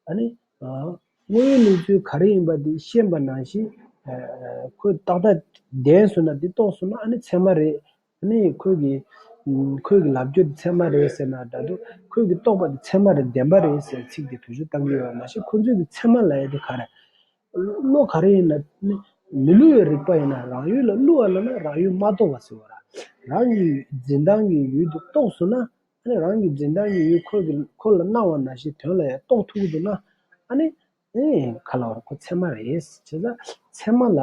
ཨ་ནི། ཨ། དངོས་ཡོད་གནས་ཚུལ་ག་རེ་ཡིན་པ་དེ་ཤེས་པ་ནང་བཞིན། ཨ། ཁོས་ཏག་ཏག་བདེན་སོང་ན་དེ་རྟོགས་སོང་ན་ཨ་ནི་ཚད་མ་རེད། ཨ་ནི་ཁོས་ཀྱི། ཨ། ཁོས་ཀྱི་ལབ་རྒྱུ་དེ་ཚད་མ་རེད་ཟེར་ན་འདྲ་འདུག་ཁོས་ཀྱི་རྟོགས་པ་དེ་ཚད་མ་རེད། བདེན་པ་རེད་ཟེར་ཚིག་དེ་བེད་སྤྱོད་བཏང་གི་ཡོད་པ་མ་ཟད་ཁོ་ཚོས་ཀྱི་ཚད་མ་ལབ་ཡ་དེ་ག་རེ། བློ་ག་རེ་ཡིན་ན་ནི་མི་བསླུ་བའི་རིག་པ་ཡིན་ན་རང་ཡུལ་ལ་བསླུ་བ་ལབ་ན་རང་ཡུལ་མ་རྟོགས་པ་ཟེར་བ་ར། རང་གི་འཛིན་སྟངས་ཀྱི་ཡུལ་དེ་རྟོགས་སོང་ན། ཨ་ནི་རང་གི་འཛིན་སྟངས་ཀྱི་ཡུལ་ཁོ་གི་ཁོ་ལ་སྣང་བ་ནང་བཞིན་དོན་ལ་ཡང་རྟོགས་ཐུབ་ཀྱི་འདུག་ན། ཨ་ནི། ཨེ། ག་ལབ་ར་ཁོ་ཚད་མ་རེད། བྱས་ཙང་ཚད་མ་ལ་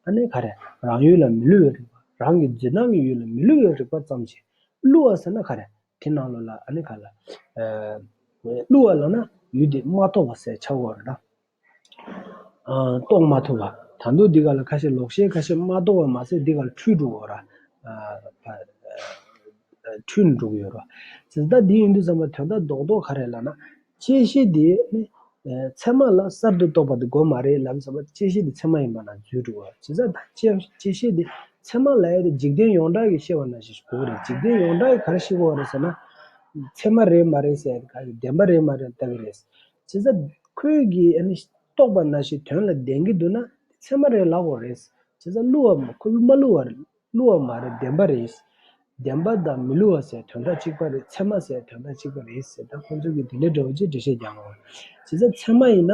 ཨ་ནི་ག་རེ་རང་ཡུལ་ལ་མི་བསླུ་བའི་རིག་པ། རང་གི་འཛིན་སྟངས་ཀྱི་ཡུལ་ལ་མི་བསླུ་བའི་རིག་པ་ཙམ་ཞིག་བསླུ་བ་ཟེར་ན་ག་རེ་དེ་ནང་ལོགས་ལ་ཨ་ནི་ག་ལ། ཨེ། བསླུ་བ་ལབ་ན་ཡུལ་དེ་མ་རྟོགས་པ་ཟེར་ཆགས་ཡོད་རེད་ན། ཨ། རྟོགས་མ་ཐུབ་པ། ད་དུང་འདི་ག་ལ་ཁ་ཤས་ལོག་ཤེས་ཁ་ཤས་མ་རྟོགས་པ་མ་ཟད་འདི་ག་ལ་འཁྲུལ་འགྲོ་གི་ཡོད་ར། ཨ། འཁྲུལ་འགྲོ་གི་ཡོད་ར། བྱས་ཙང་འདི་ཡིན་དུས་ཙམ་པ་དོན་དག་རྡོག་རྡོག་ག་རེ་ལབ་ན། བཅད་ཤེས་འདི་ནི། ཨ། ཚད་མ་ལ་གསར་དུ་རྟོགས་པ་འདི་དགོས་མ་རེད་ལབ་ཙམ་པ་བཅད་ཤེས་འདི་ཚད་མ་ཡིན་པ་ན་འཛུལ་འགྲོ་གི་ཡོད་ར། བྱས་ཙང་ད་བཅད་བཅད་ཤེས་འདི་ཚད་མ་ལབ་ཡ་དེ་འཇིག་རྟེན་ཡོངས་གྲགས་ཀྱི་བཤད་པ་ནང་བཞིན་ཞིག་དགོས་རེད། འཇིག་རྟེན་ཡོངས་གྲགས་ཀྱི་ག་རེ་བཤད་དགོས་རེད་ཟེར་ན། ཚད་མ་རེད་མ་རེད་ཟེར་ཡ་དེ་ག་རེ་བདེན་པ་རེད་མ་རེད་ལྟ་གི་རེད། བྱས་ཙང་ཁོས་ཀྱིས་ཨ་ནི་རྟོགས་པ་ནང་བཞིན་དོན་ལ་ལྡན་གྱི་འདུག་ན་ཚད་མ་རེད་ལབ་དགོས་རེད། བྱས་ཙང་བསླུ་བ་མ་ཁོས་མ་བསླུ་བ་བསླུ་བ་མ་རེད། བདེན་པ་རེད། བདེན་པ་དང་མི་བསླུ་བ་ཟེར་དོན་དག་གཅིག་པ་རེད། ཚད་མ་ཟེར་དོན་དག་གཅིག་པ་རེད་ཟེར། ད་ཁོང་ཚོ་གིས་དེ་འདྲའི་འདྲ་བོ་ཅིག་འགྲེལ་བཤད་རྒྱག་གི་ཡོད་རེད། བྱས་ཙང་ཚད་མ་ཡིན་ན་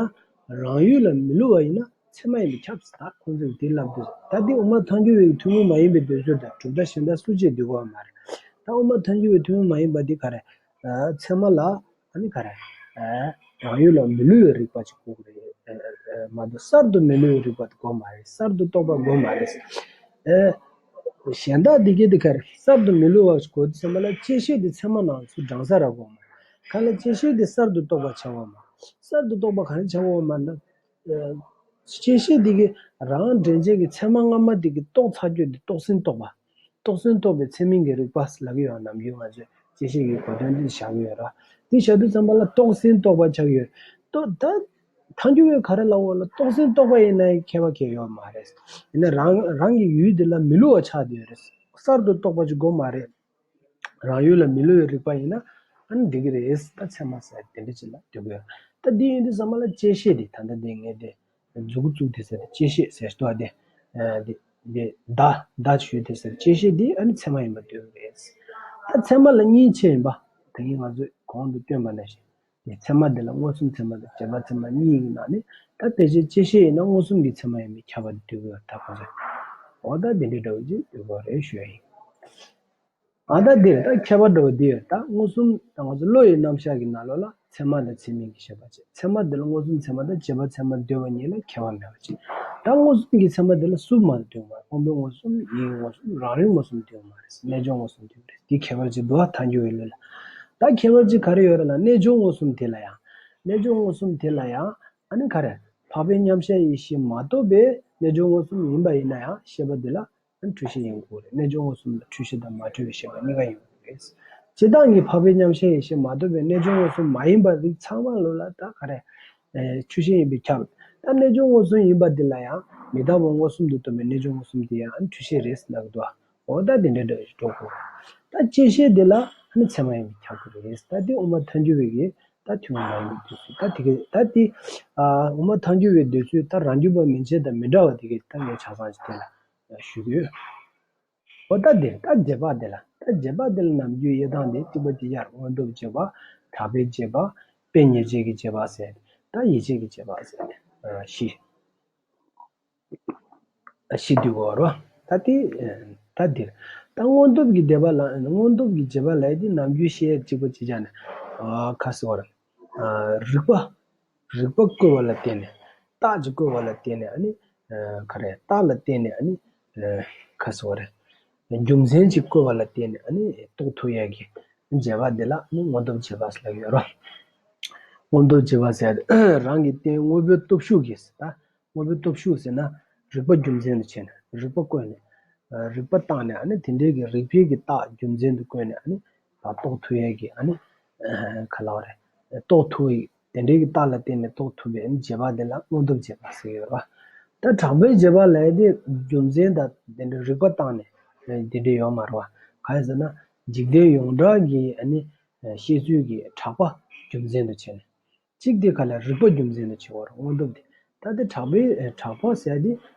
རང་ཡུལ་ལ་མི་བསླུ་བ་ཡིན་ན་ཚད་མ་ཡིན་པས་ཁྱབ་ཟེར། ད་ཁོང་ཚོས་དེ་ལབ་དུས། ད་འདི་དབུ་མ་ཐལ་འགྱུར་བའི་ཐུན་མོང་མ་ཡིན་པའི་འདོད་ཚུལ་དང་གྲུབ་མཐའ་གཞན་དག་སུ་གཅིག་འདོད་ཀྱི་ཡོད་མ་རེད། ད་དབུ་མ་ཐལ་འགྱུར་བའི་ཐུན་མོང་མ་ཡིན་པ་འདི་ག་རེ། ཨ། ཚད་མ་ལ། ཨ་ནི་ག་རེ། ཨ། རང་ཡུལ་ལ་མི་བསླུ་བའི་རིགས་པ་ཅིག་དགོས་ཀྱི་རེད། ཨ། ཨ། མ་གཏོགས་གསར་དུ་མི་བསླུ་བའི་རིགས་པ་དེ་དགོས་མ་རེད། གསར་དུ་རྟོགས་པ་དགོས་མ་རེད། ཨ། གཞན་དག་འདི་གས་དེ་ག་རེ། གསར་དུ་མི་བསླུ་བ་ཞིག་དགོས་དུས་ཙམ་པ་ལ་བཅད་ཤེས་དེ་ཚད་མ་ནང་ཚུར་དྲང་ས་ར་དགོས་མ་རེད། གང་ལ་བཅད་ཤེས་དེ་གསར་དུ་རྟོགས་པ་ཆགས་ཡོད་མ་རེད། གསར་དུ་རྟོགས་པ་ག་རེ་ཆགས་ཡོད་མ་རེད་ན། ཨ། བཅད་ཤེས་འདི་གིས་རང་འདྲེན་བྱེད་ཀྱི་ཚད་མ་སྔ་མ་འདི་གིས་རྟོགས་ཚར་རྒྱུ་འདི་རྟོགས་ཟིན་རྟོགས་པ། རྟོགས་ཟིན་རྟོགས་པའི་ཚད་མིན་གྱི་རིགས་པ་ལབ་ཀྱི་ཡོད། ནམ་རྒྱུན་ང་ཚོས་བཅད་ཤེས་ཀྱི་གོ་དོན་འདི་བཞག་གི་ཡོད་ར། འདི་བཞག་དུས་ཙམ་པ་ལ་རྟོགས་ཟིན་རྟོགས་པ་ཆགས་ཡོད། རྟོགས་ད་ཐལ་འགྱུར་བས་ག་རེ་ལབ་ཡོད་ལ། རྟོགས་ཟིན་རྟོགས་པ་ཡིན་ན་ཁྱད་པར་གང་ཡང་ཡོད་མ་རེད། ཡིན་ན་རང་རང་གི་ཡུལ་འདི་ལ་མི་བསླུ་བ་ཆགས་བསྡད་ཡོད་རེད། གསར་དུ་རྟོགས་པ་ཅིག་དགོས་མ་རེད། རང་ཡུལ་ལ་མི་བསླུ་བའི་རིགས་པ་ཡིན་ན་ཨ་ནི་འགྲིག་གི་རེད། ད་ཚད་མ་ཟེར་དེ་འདྲ་ཅིག་ལ་འགྲོ་གི་ཡོད། ད་འདི་ཡིན་དུས་ཙམ་པ་ལ་བཅད་ཤེས་དེ། ད་ལྟ་འདི་ངས་དེ་མཛུབ་གུ་བཙུགས་དེ་ཟེར་ཏེ་བཅད་ཤེས་ཟེར་ཏོ་དེ། ཨ། དེ་དེ་བརྡ་བརྡ་ཞུས་དེ་ཟེར། བཅད་ཤེས་དེ་ཨ་ནི་ཚད་མ་ཡིན་པ་འདོད་ཀྱི་རེད། ད་ཚད་མ་ལ་གཉིས་ཕྱེ་ཡིན་པ། ད་གིན་ང་ཚོས་གོང་དུ་བསྟན་པ་ནང་བཞིན། དེ་ཚད་མ་དེ་ལ་མངོན་སུམ་ཚད་མ་དང་རྗེས་དཔག་ཚད་མ་གཉིས་ཡིན་ན་ནི། ད་ཕལ་ཆེར་བཅད་ཤེས་ཡིན་ན་མངོན་སུམ་གྱི་ཚད་མ་ཡིན་པས་ཁྱབ་པ་དེ་འདོད་ཀྱི་ཡོད། ད་ཁོ་ཚོས། འོ་ད་དེ་འདྲའི་འདྲ་བོ་ཅིག་འདོད་ཀྱི་ཡོད་རེད་ཞུ་ཡ་ཡིན། ཨ། ད་འདིར་ད་ཁྱད་པར་འདྲ་བོ་འདི་ཡོད། ད་མངོན་སུམ་ད་ང་ཚོ་བློ་ཡི་རྣམ་གཞག་གི་ནང་ལོགས་ལ་ཚད་མ་དང་ཚད་མིན་གྱི་ཤེས་པ་བྱེད། ཚད་མ་འདི་ལ་མངོན་སུམ་ཚད་མ་དང་རྗེས་དཔག་ཚད་མ་འདོད་པ་གཉིས་ལ་ཁྱད་པར་མེད་པ་བྱེད། ད་མངོན་སུམ་གྱི་ཚད་མ་འདི་ལ་སུ་མ་འདོད་མ་རེད། དབང་པོའི་མངོན་སུམ། ཡིད་ཀྱི་མངོན་སུམ། རང་རིག་མངོན་སུམ་འདོད་མ་རེད། རྣལ་འབྱོར་མངོན་སུམ་འདོད་རེད། འདི་ཁྱད་པར་ཅིག་འདུག་ཨ། ཐལ་འགྱུར་བའི་ལུགས་ལ། ད་ཁྱད་པར་ཅིག་ག་རེ་ཡོད་རེད་ལ། རྣལ་འབྱོར་མངོན་སུམ་དེ་ལ་ཡང་། རྣལ་འབྱོར་མངོན་སུམ་དེ་ལ་ཡང་ཨ་ནི་ག་རེ། འཕགས་པའི་མཉམ་གཞག་ཡེ་ཤེས་མ་གཏོགས་པའི་རྣལ་འབྱོར་མངོན་སུམ་ཡིན་པ་ཡིན་ན་ཡང་ཤེས་པ་འདི་ལ། འཁྲུལ་ཤེས་ཡིན་དགོས་རེད། རྣལ་འབྱོར་མངོན་སུམ་ལ་འཁྲུལ་ཤེས་དང་མ་འཁྲུལ་བའི་ཤེས་པ་གཉིས་ཀ་ཡིན་དགོས་རེད། སྤྱིར་བཏང་གི་འཕགས་པའི་མཉམ་གཞག་ཡེ་ཤེས་མ་གཏོགས་པའི་རྣལ་འབྱོར་མངོན་སུམ་མ་ཡིན་པ་རིགས་ཚང་མ་ལོ་ལ་ད་ག་རེ། ཨེ། འཁྲུལ་ཤེས་ཡིན་པས་ཁྱབ། ད་རྣལ་འབྱོར་མངོན་སུམ་ཡིན་པ་འདི་ལ་ཡང་མི་རྟག་པ་མངོན་སུམ་དུ་རྟོགས་པའི་རྣལ་འབྱོར་མངོན་སུམ་དེ་ཡང་འཁྲུལ་ཤེས་རེད་ཟེར་ལབ་འདུག་འོ་ད་དེ་འདྲ་འདྲ་ཞིག་འགྲོ་དགོས། ད་བཅད་ཤེས་དེ་ལ་ནི་ཚད་མ་ཡིན་པས་ཁྱབ་ཀྱི་རེད། ད་དེ་དབུ་མ་ཐལ་འགྱུར་བའི་གི་ད་ཐུན་མོང་མ་ཡིན་པའི་འདོད་ཚུལ། ད་དེ་གི་ད་དེ། ཨ། དབུ་མ་ཐལ་འགྱུར་བའི་འདོད་ཚུལ་ད་རང་རྒྱུད་པ་མན་ཆད་དང་མི་འདྲ་བ་དེ་གི་ད་ངས་ཆ་ཚང་ཞིག་དེ་ལ་ཞུ་གི་ཡོད། འོ་ད་འདིར་ད་རྗེས་དཔག་འདི་ལ། ད་རྗེས་དཔག་འདི་ལ་ནམ་རྒྱུན་དབྱེ་སྟངས་འདི་གཅིག་པ་གཅིག་རྐྱང་རེད། མངོན་སྟོབས་རྗེས་དཔག། གྲགས་པའི་རྗེས་དཔག། དཔེ་ཉེར་འཇལ་གྱི་རྗེས་དཔག་ཟེར། ད་ཡིད་བྱེད་ཀྱི་རྗེས་དཔག་ཟེར་ནས་བཞི། བཞི་འདུས་པ་རེད། ད་དེ་ད་འདིར་ད་མངོན་སྟོབས་ཀྱི་རྗེས་དཔག་ལ། མངོན་སྟོབས་ཀྱི་རྗེས་དཔག་ལ་དེ་ནམ་རྒྱུན་བཤད་གཅིག་པ་གཅིག་རྐྱང་ནས། ཨ། ཁ་སོ་རེད། ཨ། རིགས་པ། རིགས་པ་བཀོད་པ་ལ་བརྟེན་ནས། རྟགས་ཅིག་བཀོད་པ་ལ་བརྟེན་ནས་ཨ་ནི། ཨ། ག་རེ། རྟགས་ལ་བརྟེན་ནས་ཨ་ནི། ཨ། ག་རེ་ཟེར་དགོས་རེད། རྒྱུ་མཚན་ཅིག་བཀོད་པ་ལ་བརྟེན་ནས་ཨ་ནི་རྟོགས་ཐུབ་ཡས་ཀྱི་རྗེས་དཔག་འདི་ལ་ཨ་ནི་མངོན་སྟོབས་རྗེས་དཔག་ཟེར་ལབ་ཀྱི་ཡོད་རེད། མངོན་སྟོབས་རྗེས་དཔག་ཟེར་ཡ་དེ་རང་གི་རྟེན་དངོས་པོའི་སྟོབས་ཤུགས་ཀྱིས། ད་དངོས་པོའི་སྟོབས་ཤུགས་ཟེར་ན་རིགས་པ་རྒྱུ་མཚན་དུ་བྱས་ནས། རིགས་པ་བཀོད་ནས། ཨ། རིགས་པ་བཏང་ནས་ཨ་ནི་དེ་འདྲའི་གི་རིགས་པའི་གི་རྟགས་རྒྱུ་མཚན་དུ་བཀོད་ནས་ཨ་ནི། ཨ། རྟོགས་ཐུབ་ཡས་ཀྱི་ཨ་ནི། ཨ། ག་རེ་ལབ་དགོས་རེད། རྟོགས་ཐུབ་ཡས་དེ་འདྲའི་གི་རྟགས་ལ་བརྟེན་ནས་རྟོགས་ཐུབ་པའི་རྗེས་དཔག་དེ་ལ་མངོན་སྟོབས་རྗེས་དཔག་ཟེར་གྱི་ཡོད་རེད་པ། ད་གྲགས་པའི་རྗེས་དཔག་ལབ་ཡས་དེ་རྒྱུ་མཚན་དང་དེ་འདྲའི་རིགས་པ་བཏང་ནས་དེ་འདྲའི་ཡོད་མ་རེད་པ། གང་ཡིན་ཟེར་ན་འཇིག་རྟེན་ཡོངས་གྲགས་ཀྱི་ཨ་ནི་ཤེས་ཚུལ་གྱི་གྲགས་པ་རྒྱུ་མཚན་དུ་བྱས་ནས། གཅིག་དེ་ག་ལ་རིགས་པ་རྒྱུ་མཚན་དུ་བྱས་པ་རེད། མངོན་སྟོབས་དེ། ད་དེ་གྲགས་པའི་གྲགས་པ་ཟེར་དེ་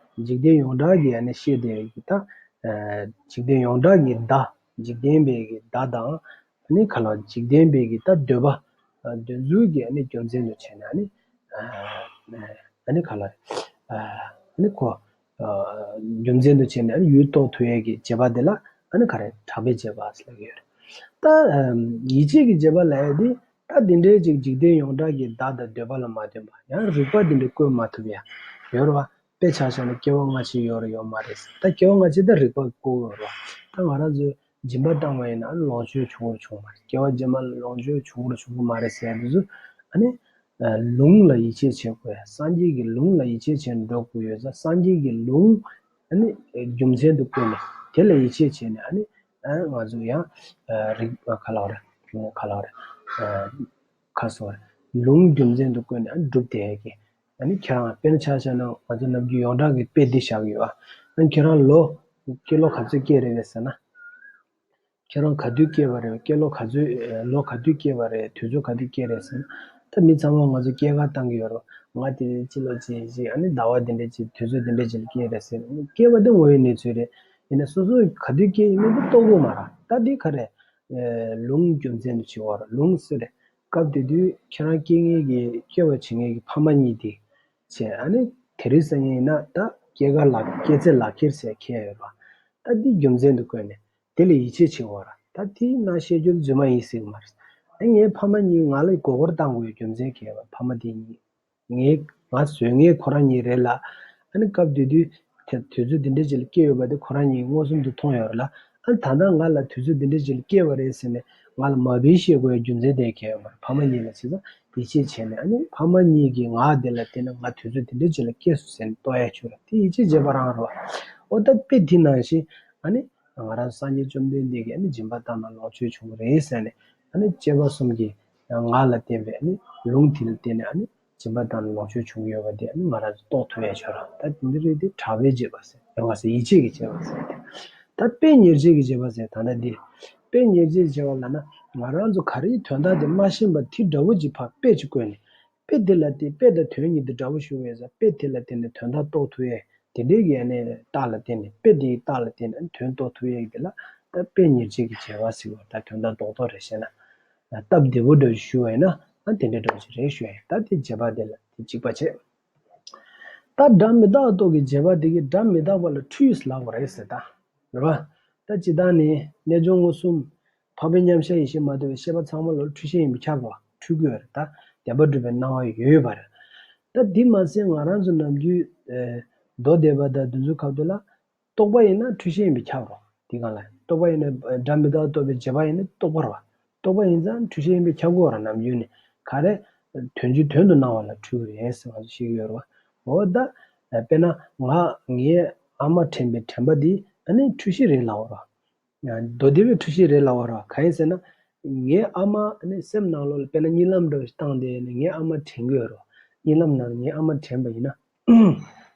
འཇིག་རྟེན་ཡོངས་གྲགས་ཀྱི་ཨ་ནི་ཤེས་དེ་གི་ད། ཨ། འཇིག་རྟེན་ཡོངས་གྲགས་ཀྱི་བརྡ། འཇིག་རྟེན་པའི་གི་བརྡ་དང་། ཨ་ནི་ག་ལ་འཇིག་རྟེན་པའི་གི་ད་འདོད་པ། ཨ། འདོད་ཚུལ་གྱི་ཨ་ནི་རྒྱུ་མཚན་དུ་བྱས་ནས་ཨ་ནི། ཨ། ཨ་ནི་ག་ལ། ཨ། ཨ་ནི་ཁོ། ཨ། རྒྱུ་མཚན་དུ་བྱས་ནས་ཨ་ནི་ཡུལ་རྟོགས་ཐུབ་ཡས་ཀྱི་རྗེས་དཔག་དེ་ལ་ཨ་ནི་ག་རེ། གྲགས་པའི་རྗེས་དཔག་ཟེར་ལབ་ཀྱི་ཡོད་རེད། ད། ཨ། ཡིད་བྱེད་ཀྱི་རྗེས་དཔག་ལབ་ཡས་དེ། ད་དེ་འདྲའི་ཅིག་འཇིག་རྟེན་ཡོངས་གྲགས་ཀྱི་བརྡ་དང་འདོད་པ་ལ་མ་བརྟེན་པ། ཡང་རིགས་པ་དེ་འདྲ་བཀོད་མ་ཐུབ་ཡ་ཡོད་རེད་པ། དཔེ་ཆ་བཞག་ན་སྐྱེ་བ་སྔ་ཕྱི་ཡོད་རེད་ཡོད་མ་རེད། ད་སྐྱེ་བ་སྔ་ཕྱི་ད་རིགས་པ་བཀོད་ཡོད་རེད་པ། ད་ང་རང་ཚོས་སྦྱིན་པ་བཏང་བ་ཡིན་ན་ལོངས་སྤྱོད་བྱུང་རེད་བྱུང་མ་རེད། སྐྱེ་བ་རྗེས་མ་ལ་ལོངས་སྤྱོད་བྱུང་རེད་བྱུང་གི་མ་རེད་ཟེར་ཡ་དེ་ཚོ་ཨ་ནི། ཨ། ལུང་ལ་ཡིད་ཆེས་བྱེད་དགོས། སངས་རྒྱས་ཀྱི་ལུང་ལ་ཡིད་ཆེས་བྱས་ནས་འགྲོ་དགོས་ཡོད་ཙང་སངས་རྒྱས་ཀྱི་ལུང་ཨ་ནི་རྒྱུ་མཚན་དུ་བཀོད་ནས་དེ་ལ་ཡིད་ཆེས་བྱས་ནས་ཨ་ནི། ཨ། ང་ཚོ་ཡང་། ཨ། རིགས། ཨ། ག་ལ་བ་རེད། ག་ལ་བ་རེད། ཨ། ཁ་སོ་རེད། ལུང་རྒྱུ་མཚན་དུ་བཀོད་ནས་ཨ་ནི་སྒྲུབ་བསྡད་ཀྱི། ཨ་ནི་ཁྱེད་རང་དཔེར་ན་ཆ་བཞག་ན་ང་ཚོ་ནམ་རྒྱུན་ཡོངས་གྲགས་ཀྱི་དཔེ་འདི་བཞག་གི་ཡོད། ཨ། ཨ་ནི་ཁྱེད་རང་ལོ། སྐྱེས་ལོ་ག་ཚོད་སྐྱེས་རེད་པས་ཟེར་ན། ཁྱེད་རང་ག་དུས་སྐྱེས་པ་རེད། སྐྱེས་ལོ་ག་ཚོད། ལོ་ག་དུས་སྐྱེས་པ་རེད། དུས་ཚོད་ག་དུས་སྐྱེས་རེད་ཟེར་ན། ད་མི་ཚང་མ་ང་ཚོ་སྐྱེས་སྐར་བཏང་གི་ཡོད་རེད། ང་དེ་སྤྱི་ལོ་ཅི་ཞིག་ཨ་ནི་ཟླ་བ་དེ་འདྲ་ཅིག་དུས་ཚོད་དེ་འདྲ་ཅིག་ལ་སྐྱེས་རེད་ཟེར། སྐྱེས་པ་དེ་ངོ་བོའི་གནས་ཚུལ་རེད། ཡིན་ན་སོ་སོ་ག་དུས་སྐྱེས་ཡིན་མིན་དེ་རྟོགས་དགོས་མ་རེད། ད་འདི་ག་རེ། ལུང་རྒྱུ་མཚན་དུ་བྱེད་པ་རེད། ལུང་ཟེར་རེད། སྐབས་དེ་དུས་ཁྱེད་རང་སྐྱེ་མཁན་གྱི་སྐྱེ་བ་བྱེད་མཁན་གྱི་ཕ་མ་གཉིས་དེ་བྱས། ཨ་ནི་དེ་རིང་སང་ཉིན་ཡིན་ན་ད་སྐྱེས་སྐར་ལག་སྐྱེས་ཚེས་ལག་ཁྱེར་ཟེར་ཁྱེར་ཡོད་རེད་བ། ད་འདི་རྒྱུ་མཚན་དུ་བཀོད་ནས་དེ་ལ་ཡིད་ཆེས་བྱེད་དགོས་རེད། ད་དེ་ནང་བཤད་རྒྱུ་རྫུན་མ་ཡིན་སྲིད་ཀྱི་མ་རེད། ཨ་ངའི་ཕ་མ་གཉིས་ང་ལ་མགོ་སྐོར་བཏང་དགོས་རྒྱུ་མཚན་ག་རེ་ཡོད་པ། ཕ་མ་དེ་གཉིས། ངའི་ང་བཟོས་མཁན་ཁོ་རང་གཉིས་རེད་ལ། ཨ་ནི་སྐབས་དེ་དུས་དེ་དུས་ཚོད་དེ་འདྲ་ཅིག་ལ་སྐྱེས་ཡོད་པ་དེ་ཁོ་རང་གཉིས་མངོན་སུམ་དུ་མཐོང་ཡོད་རེད་ལ། ཨ་ནི་ད་ལྟ་ང་ལ་དུས་ཚོད་དེ་འདྲ་ཅིག་ལ་སྐྱེས་པ་རེད་ཟེར་ནས་ང་ལ་མ་དཔེ་བཤད་དགོས་ཡ་རྒྱུ་མཚན་དེ་ག་རེ་ཡོད་མ་རེད། ཕ་མ་གཉིས་ལ་བྱས་ཙང་ཡིད་ཆེས་བྱས་ནས། ཨ་ནི་ཕ་མ་གཉིས་ཀྱིས་ང་དེ་ལ་བརྟེན་ནས་ང་དུས་ཚོད་དེ་འདྲ་ཅིག་ལ་སྐྱེས་སོང་ཟེར་ནས་བསྟོད་ཡ་བྱུང་ར། དེ་ཡིད་ཆེས་བྱེད་པ་རང་རེད་བ། འོ་ད་དཔེ་དེ་ནང་བཞིན་ཨ་ནི་ང་རང་སངས་རྒྱས་བཅོམ་ལྡན་འདས་ཀྱིས་ཨ་ནི་སྦྱིན་པ་བཏང་ན་ལོངས་སྤྱོད་འབྱུང་གི་རེད་ཟེར་ནས། ཨ་ནི་སྐྱེས་པ་གསུམ་གྱིས་ང་ལ་བརྟེན་པའི་ཨ་ནི་ལུང་དེ་ལ་བརྟེན་ནས་ཨ་ནི་སྦྱིན་པ་དང་ལོངས་སྤྱོད་བྱུང་གི་ཡོད་པ་དེ་ཨ་ནི་ང་རང་ཚོ་རྟོགས་ཐུབ་ཡ་ཆོག་ར། ད་དེ་འདི་རིགས་དེ་གྲགས་པའི་བྱེད་པ་ཟེར། ཡང་ང་ཚོ་ཡིད་ཆེས་ཀྱི་བྱེད་པ་ཟེར་ཏེ། ད་དཔེ་ཉེར་སྤྱོད་ཀྱི་བྱེད་པ་ཟེར། ད་ལྟ་འདི་དཔེ་ཉེར་སྤྱོད་ཀྱི་བྱེད་པ་ལབ་ན་ང་རང་ཚོ་ག་རེའི་དོན་དག་དེ་མ་ཤེས་པ་དེ་འདྲ་བོ་ཅིག་ཕར་དཔེ་ཅིག་བཀོད་ནས། དཔེ་དེ་ལ་དེ་དཔེ་དང་དོན་གཉིས་དེ་འདྲ་བོ་ཞུ་བས་ཟེར། དཔེ་དེ་ལ་བརྟེན་ནས་དོན་དག་རྟོགས་ཐུབ་ཡས་དེ་འདྲའི་གི་ཨ་ནི་རྟགས་ལ་བརྟེན་ནས། དཔེ་དེའི་རྟགས་ལ་བརྟེན་ནས་དོན་རྟོགས་ཐུབ་ཡས་དེ་ལ་ད་དཔེ་ཉེར་སྤྱོད་ཀྱི་བྱེད་པ་ཟེར་བ། ད་དོན་དག་རྡོག་རྡོག་རེ་བཤད་ན། སྟབས་བདེ་པོ་འདྲ་ཞུ་བ་ཡིན་ན། ཨ་དེ་འདྲ་འདྲ་ཞིག་རེད་ཞུ་ཡ། ད་དེ་བྱེད་པ་དེ་ལ་དེ་གཅིག་པ་བྱེད། ད་སྒྲ་མི་རྟག་རྟོགས་ཀྱི་བྱེད་པ་དེ་གིས་སྒྲ་མི་རྟག་པ་ལ་འཁྲུལ་ལབ་པ་རེད་ཟེར། ད་རེད་བ། ད་ཇི་ལྟར་ནི་རྣལ་འབྱོར་མངོན་སུམ་འཕགས་པའི་མཉམ་གཞག་ཡེ་ཤེས་མ་གཏོགས་པའི་ཤེས་པ་ཚང་མ་ལ་འཁྲུལ་ཤེས་ཡིན་པས་ཁྱབ་པ་འཁྲུལ་དགོས་རེད། ད་བདེན་པར་གྲུབ་པའི་སྣང་བ་ཡོད་པ་རེད། ད་དེ་མ་ཟད་ང་རང་ཚོ་ནམ་རྒྱུན་མདོ་སྡེ་པ་དང་དེ་ཚོའི་ཁ་ཐུག་ལ། རྟོག་པ་ཡིན་ན་འཁྲུལ་ཤེས་ཡིན་པས་ཁྱབ་རོ། དེ་གང་ལ་རྟོག་པ་ཡིན་ན། སྒྲ་མི་རྟག་རྟོགས་པའི་བྱེད་པ་ཡིན་ན་རྟོག་པ་རོ། རྟོག་པ་ཡིན་ཙང་འཁྲུལ་ཤེས་ཡིན་པས་ཁྱབ་དགོས་ར། ནམ་རྒྱུན་ནས་ག་རེ། དོན་གྱིས་དོན་དུ་སྣང་བ་ལ་འཁྲུལ་གྱི་རེད་ཟེར་ང་ཚོ་ཤེས་ཀྱི་ཡོད་རེད་བ། འོ་ད། དཔེར་ན་ང་ངའི་ཨ་མ་དྲན་པའི་དྲན་པ་འདི་ཨ་ནི་འཁྲུལ་ཤེས་རེད་ལབ་རོ། མདོ་སྡེ་པའི་འཁྲུལ་ཤེས་རེད་ལབ་རོ། གང་ཡིན་ཟེར་ན། ངའི་ཨ་མ་ཨ་ནི་སེམས་ནང་ལོགས་ལ་དཔེར་ན་གཉིད་ལམ་འདྲ་བོ་ཞིག་བཏང་བསྡད་ནས་ངའི་ཨ་མ་དྲན་གྱི་ཡོད་རོ། གཉིད་ལམ་ནང་ངའི་ཨ་མ་དྲན་པ་ཡིན་ན།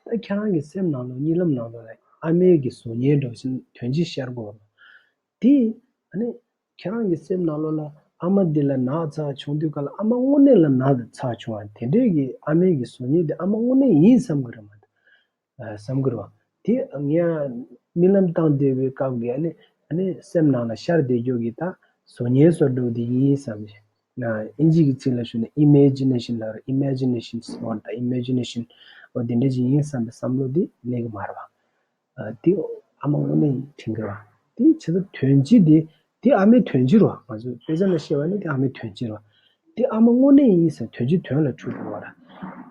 ད་ཁྱེད་རང་གི་སེམས་ནང་ལོགས་གཉིད་ལམ་ནང་ལོགས་ལ་ཨ་མའི་གི་གཟུགས་བརྙན་འདྲ་བོ་ཞིག་དོན་གྱིས་ཤར་གྱི་ཡོད་རོ། དེ་ཨ་ནི་ཁྱེད་རང་གི་སེམས་ནང་ལོགས་ལ་ཨ་མ་འདི་ལ་ན་ཚ་བྱུང་དུས་ག་ལ་ཨ་མ་དངོས་གནས་ལ་ན་ཚ་བྱུང་བ་དེ་འདྲའི་གི་ཨ་མའི་གི་གཟུགས་བརྙན་དེ་ཨ་མ་དངོས་གནས་ཡིན་བསམ་གྱི་རེད་མ་གཏོགས། བསམ་གྱི་རེད་བ། དེ་ངས་རྨི་ལམ་བཏང་བསྡད་པའི་སྐབས་ཀྱི་ཨ་ནི་ཨ་ནི་སེམས་ནང་ལ་ཤར་བསྡད་རྒྱུ་གི་ད་གཟུགས་བརྙན་བཟོ་འདྲ་བོ་དེ་ཡིན་བསམ་བྱས། ཨིན་ཇི་གི་ཚིག་ལ་ཞུས་ན་ཨི་མེ་ཇི་ནེ་ཤན་ལབ་རེད། ཨི་མེ་ཇི་ནེ་ཤན་ཟེར་བ་དང་ཨི་མེ་ཇི་ནེ་ཤན་འོ་དེ་འདྲ་ཅིག་ཡིན་བསམ་པའི་བསམ་བློ་དེ་སླེབས་ཀྱི་མ་རེད་བ། དེ་ཨ་མ་དངོས་གནས་ཡིན་དྲན་གྱི་རེད་བ། དེ་བྱས་ཙང་དོན་སྤྱི་དེ་དེ་ཨ་མའི་དོན་སྤྱི་རེད་བ། ང་ཚོས་དཔེ་ཆ་ནང་བཤད་པ་ནི་དེ་ཨ་མའི་དོན་སྤྱི་རེད་བ། དེ་ཨ་མ་དངོས་གནས་ཡིན་ཟེར་དོན་སྤྱི་དོན་ལ་འཁྲུལ་འགྲོ་བ་རེད།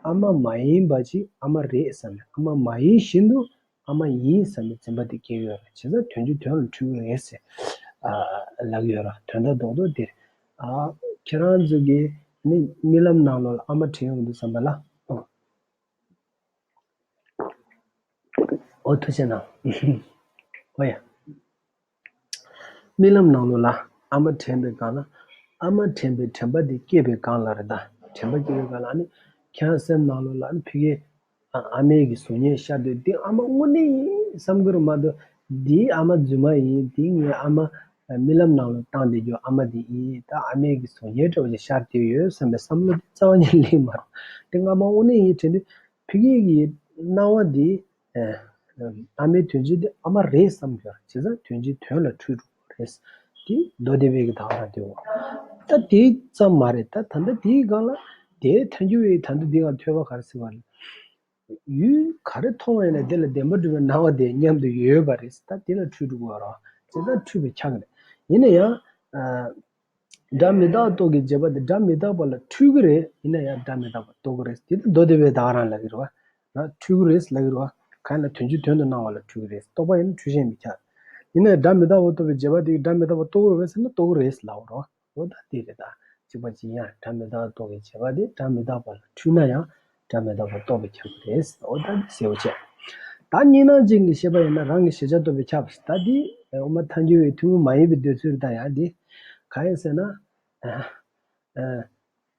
ཨ་མ་མ་ཡིན་པ་ཅིག་ཨ་མ་རེད་བསམ་ནས། ཨ་མ་མ་ཡིན་བཞིན་དུ་ཨ་མ་ཡིན་བསམ་པའི་འཛིན་པ་དེ་སྐྱེ་གི་ཡོད་རེད། བྱས་ཙང་དོན་སྤྱི་དོན་ལ་འཁྲུལ་གྱི་རེད་ཟེར་ཨ་ལབ་ཀྱི་ཡོད་རེད། དོན་དག་རྡོག་རྡོག་དེ་རེད། ཨ་ཁྱེད་རང་ཚོ་གིས་ནི་རྨི་ལམ་ནང་ལོགས་ལ་ཨ་མ་དྲན་ཡོང་གི་འདུག་བསམ་པ་ལ། ཨོ། ཨོ་ཐུགས་རྗེ་གནང་། ཨོ་ཡ། རྨི་ལམ་ནང་ལོགས་ལ་ཨ་མ་དྲན་པའི་སྒང་ལ། ཨ་མ་དྲན་པའི་དྲན་པ་དེ་སྐྱེས་པའི་སྒང་ལ་རེད་ད། དྲན་པ་སྐྱེས་པའི་སྒང་ལ་ཨ་ནི་ཁྱེད་རང་སེམས་ནང་ལོགས་ལ་ཨ་ནི་ཕ་གིའི་ཨ་མའི་གི་གཟུགས་བརྙན་ཤར་དུས་འདི་ཨ་མ་དངོས་གནས་ཡིན་བསམ་གྱི་རེད་མ་གཏོགས། འདི་ཨ་མ་རྫུན་མ་ཡིན། འདི་ངའི་ཨ་མ་རྨི་ལམ་ནང་ལ་བཏང་བསྡད་རྒྱུ་ཨ་མ་འདི་ཡིན། ད་ཨ་མའི་གི་གཟུགས་བརྙན་འདྲ་བོ་ཞིག་ཤར་བསྡད་ཡོད་བསམ་པའི་བསམ་བློ་དེ་རྩ་བ་ཉིད་ནས་སླེབས་མ་རེད། འདི་ང་ཨ་མ་དངོས་གནས་ཡིན་དྲན་དུས་ཕ་གི་གི་སྣང་བ་འདི། ཨ་མའི་དོན་སྤྱི་དེ་ཨ་མ་རེད་བསམ་གྱི་རེད། བྱས་ཙང་དོན་སྤྱི་དོན་ལ་འཁྲུལ་འགྲོ་གི་རེད། དེ་མདོ་སྡེ་པའི་གི་ད་ག་རང་དེའོ། ད་དེ་ཙམ་མ་རེད། ད་ད་ལྟ་དེའི་སྒང་ལ་དེའི་ཐལ་འགྱུར་བའི་ད་ལྟ་འདི་སྒང་ཐོས་པ་ག་རེ་ཟེར་བ་ལ། ཡུལ་ག་རེ་མཐོང་བ་ཡིན་ན་དེ་ལ་བདེན་པར་གྲུབ་པའི་སྣང་བ་དེ་མཉམ་དུ་ཡོད་པ་རེད། ད་དེ་ལ་འཁྲུལ་འགྲོ་གི་རེད། བྱས་ཙང་འཁྲུལ་པས་ཁྱབ་ཀྱི་རེད། ཡིན་ན་ཡང་། སྒྲ་མི་རྟག་རྟོགས་ཀྱི་བྱེད་པ་དེ་སྒྲ་མི་རྟག་པ་ལ་འཁྲུལ་གྱི་རེད། ཡིན་ན་ཡང་སྒྲ་མི་རྟག་པ་རྟོགས་ཀྱི་རེད། དེ་ད་མདོ་སྡེ་པས་ད་ག་རང་ལབ་ཀྱི་རེད་བ། ན་འཁྲུལ་གྱི་རེད་ལབ་ཀྱི་རེད་བ། གང་ལ་དོན་སྤྱི་དོན་དུ་སྣང་བ་ལ་འཁྲུལ་གྱི་རེད། རྟོག་པ་ཡིན་ན་འཁྲུལ་ཤེས་མི་ཁྱབ། ཡིན་ན་ཡང་སྒྲ་མི་རྟག་པ་རྟོགས་པའི་བྱེད་པ་དེ་གིས་སྒྲ་མི་རྟག་པ་རྟོགས་ཀྱི་རེད་ཟེར་ན་རྟོགས་ཀྱི་རེད་ལབ་རོ། འོ་ད་དེ་རེད་ད། གཅིག་པ་གཅིག་ཡང་སྒྲ་མི་རྟག་རྟོགས་ཀྱི་བྱེད་པ་དེ་སྒྲ་མི་རྟག་པ་ལ་འཁྲུལ་ན་ཡང་སྒྲ་མི་རྟག་པ་རྟོགས་པས་ཁྱབ་ཀྱི་རེད། འོ་ད་དེ་གསལ་བོ་བྱས། ད་གཉིས་སྣང་ཅན་གྱི་ཤེས་པ་ཡིན་ན་རང་གི་གཞལ་བྱ་རྟོགས་པས་ཁྱབ། ད་དེ་དབུ་མ་ཐལ་འགྱུར་བའི་ཐུན་མོང་མ་ཡིན་པའི་འདོད་ཚུལ་ད་ཡང་དེ། གང་ཡིན་ཟེར་ན།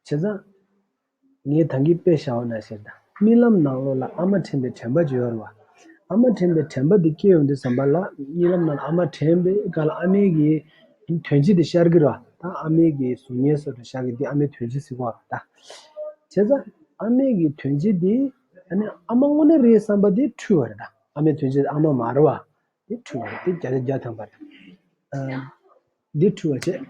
བྱས་ཙང་། ངས་ད་གིན་དཔེ་བཞག་པ་ནང་བཞིན་ད། རྨི་ལམ་ནང་ལོགས་ལ་ཨ་མ་དྲན་པའི་དྲན་པ་ཅིག་ཡོད་རེད་བ། ཨ་མ་དྲན་པའི་དྲན་པ་དེ་སྐྱེ་ཡོང་དུས་ཙམ་པ་ལ་རྨི་ལམ་ནང་ལ་ཨ་མ་དྲན་པའི་སྒང་ལ་ཨ་མའི་གི་དོན་སྤྱི་དེ་ཤར་གྱི་རེད་བ། ད་ཨ་མའི་གི་གཟུགས་བརྙན་བཟོ་འདྲ་ཤར་གྱི་དེ་ཨ་མའི་དོན་སྤྱི་ཟེར་གྱི་རེད་བ་ད། བྱས་ཙང་ཨ་མའི་གི་དོན་སྤྱི་དེ་ཨ་ནི་ཨ་མ་དངོས་གནས་རེད་བསམ་པ་དེ་འཁྲུལ་བ་རེད་ད། ཨ་མའི་དོན་སྤྱི་ཨ་མ་མ་རེད་བ། འདི་འཁྲུལ་བ་རེད། འདི་བརྒྱ་ཆ་བརྒྱ་ཐམ་པ་རེད། ཨ། འདི་འཁྲུལ་བ་བྱས།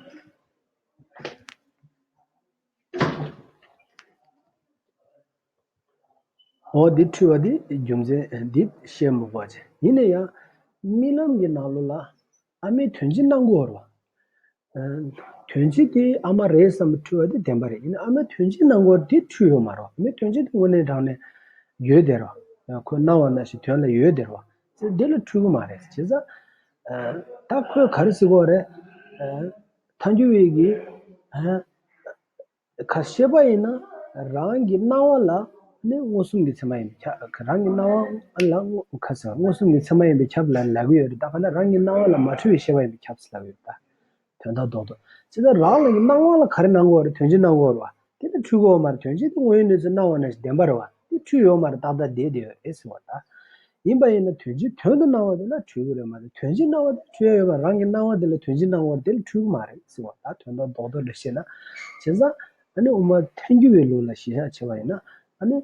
འོ་འདི་འཁྲུལ་བ་འདི་རྒྱུ་མཚན་འདི་བཤད་མི་དགོས་པ་བྱས། ཡིན་ན་ཡང་རྨི་ལམ་གྱི་ནང་ལོགས་ལ་ཨ་མའི་དོན་སྤྱི་སྣང་གི་ཡོད་རེད་བ། དོན་སྤྱི་དེ་ཨ་མ་རེད་བསམ་པའི་འཁྲུལ་བ་དེ་བདེན་པ་རེད། ཡིན་ན་ཨ་མའི་དོན་སྤྱི་སྣང་གི་ཡོད་རེད། དེ་འཁྲུལ་ཡོད་མ་རེད་བ། ཨ་མའི་དོན་སྤྱི་དེ་དངོས་གནས་དྲང་གནས་ཡོད་བསྡད་རེད་བ། ཁོས་སྣང་བ་ནང་བཞིན་དོན་ལ་ཡོད་བསྡད་རེད་བ། དེ་འདི་ལ་འཁྲུལ་གི་མ་རེད། བྱས་ཙང་ད་ཁོས་ག་རེ་ཟེར་གི་ཡོད་རེད། ཐལ་འགྱུར་བའི་གི་ཁ་ཤེས་པ་ཡིན་ན་རང་གི་སྣང་བ་ལ་ནི་མངོན་སུམ་གྱི་ཚད་མ་ཡིན་པས་ཁྱབ། རང་གི་སྣང་བ་ལ་མངོན་ཁ་ཟེར་མངོན་སུམ་གྱི་ཚད་མ་ཡིན་པས་ཁྱབ་ལབ་ལབ་ཀྱི་ཡོད་རེད། ད་ག་ན་རང་གི་སྣང་བ་ལ་མ་འཁྲུལ་བའི་ཤེས་པ་ཡིན་པས་ཁྱབ་ཟེར་ལབ་ཀྱི་ཡོད་རེད། ད་དོན་དག་རྡོག་རྡོག་ཅི་ལྟར་རང་ལ་གི་སྣང་བ་ལ་ག་རེ་སྣང་གི་ཡོད་རེད། དོན་སྤྱི་སྣང་གི་ཡོད་རེད་བ། དེ་ལ་འཁྲུལ་གི་ཡོད་མ་རེད། དོན་སྤྱི་དེ་དངོས་ཡོད་གནས་ཚུལ་སྣང་བ་ནང་བཞིན་བདེན་པ་རེད་བ། དེ་འཁྲུལ་ཡོད་མ་རེད། ཏག་ཏག་བསྡད་བསྡད་ཡོད་རེད་ཟེར་བ་ད། ཡིན་པ་ཡིན་ན་དོན་སྤྱི་དོན་དུ་སྣང་བ་དེ་ལ་འཁྲུལ་གྱི་རེད་མ་གཏོགས་དོན་སྤྱི་སྣང་བ་དེ་འཁྲུལ་ཡ་ཡོད་པ། རང་གི་སྣང་བ་དེ་ལ་དོན་སྤྱི་སྣང་བ་དེ་ལ་འཁྲུལ་གྱི་མ་རེད་ཟེར་བ་ད། དོན་དག་རྡོག་རྡོག་ལ་བཤད་ན། བྱས་ཙང་ཨ་ནི་དབུ་མ་ཐལ་འགྱུར་བའི་ལུགས་ལ་གཞི་བཞག་བྱས་པ་ཡིན་ན། ཨ་ནི་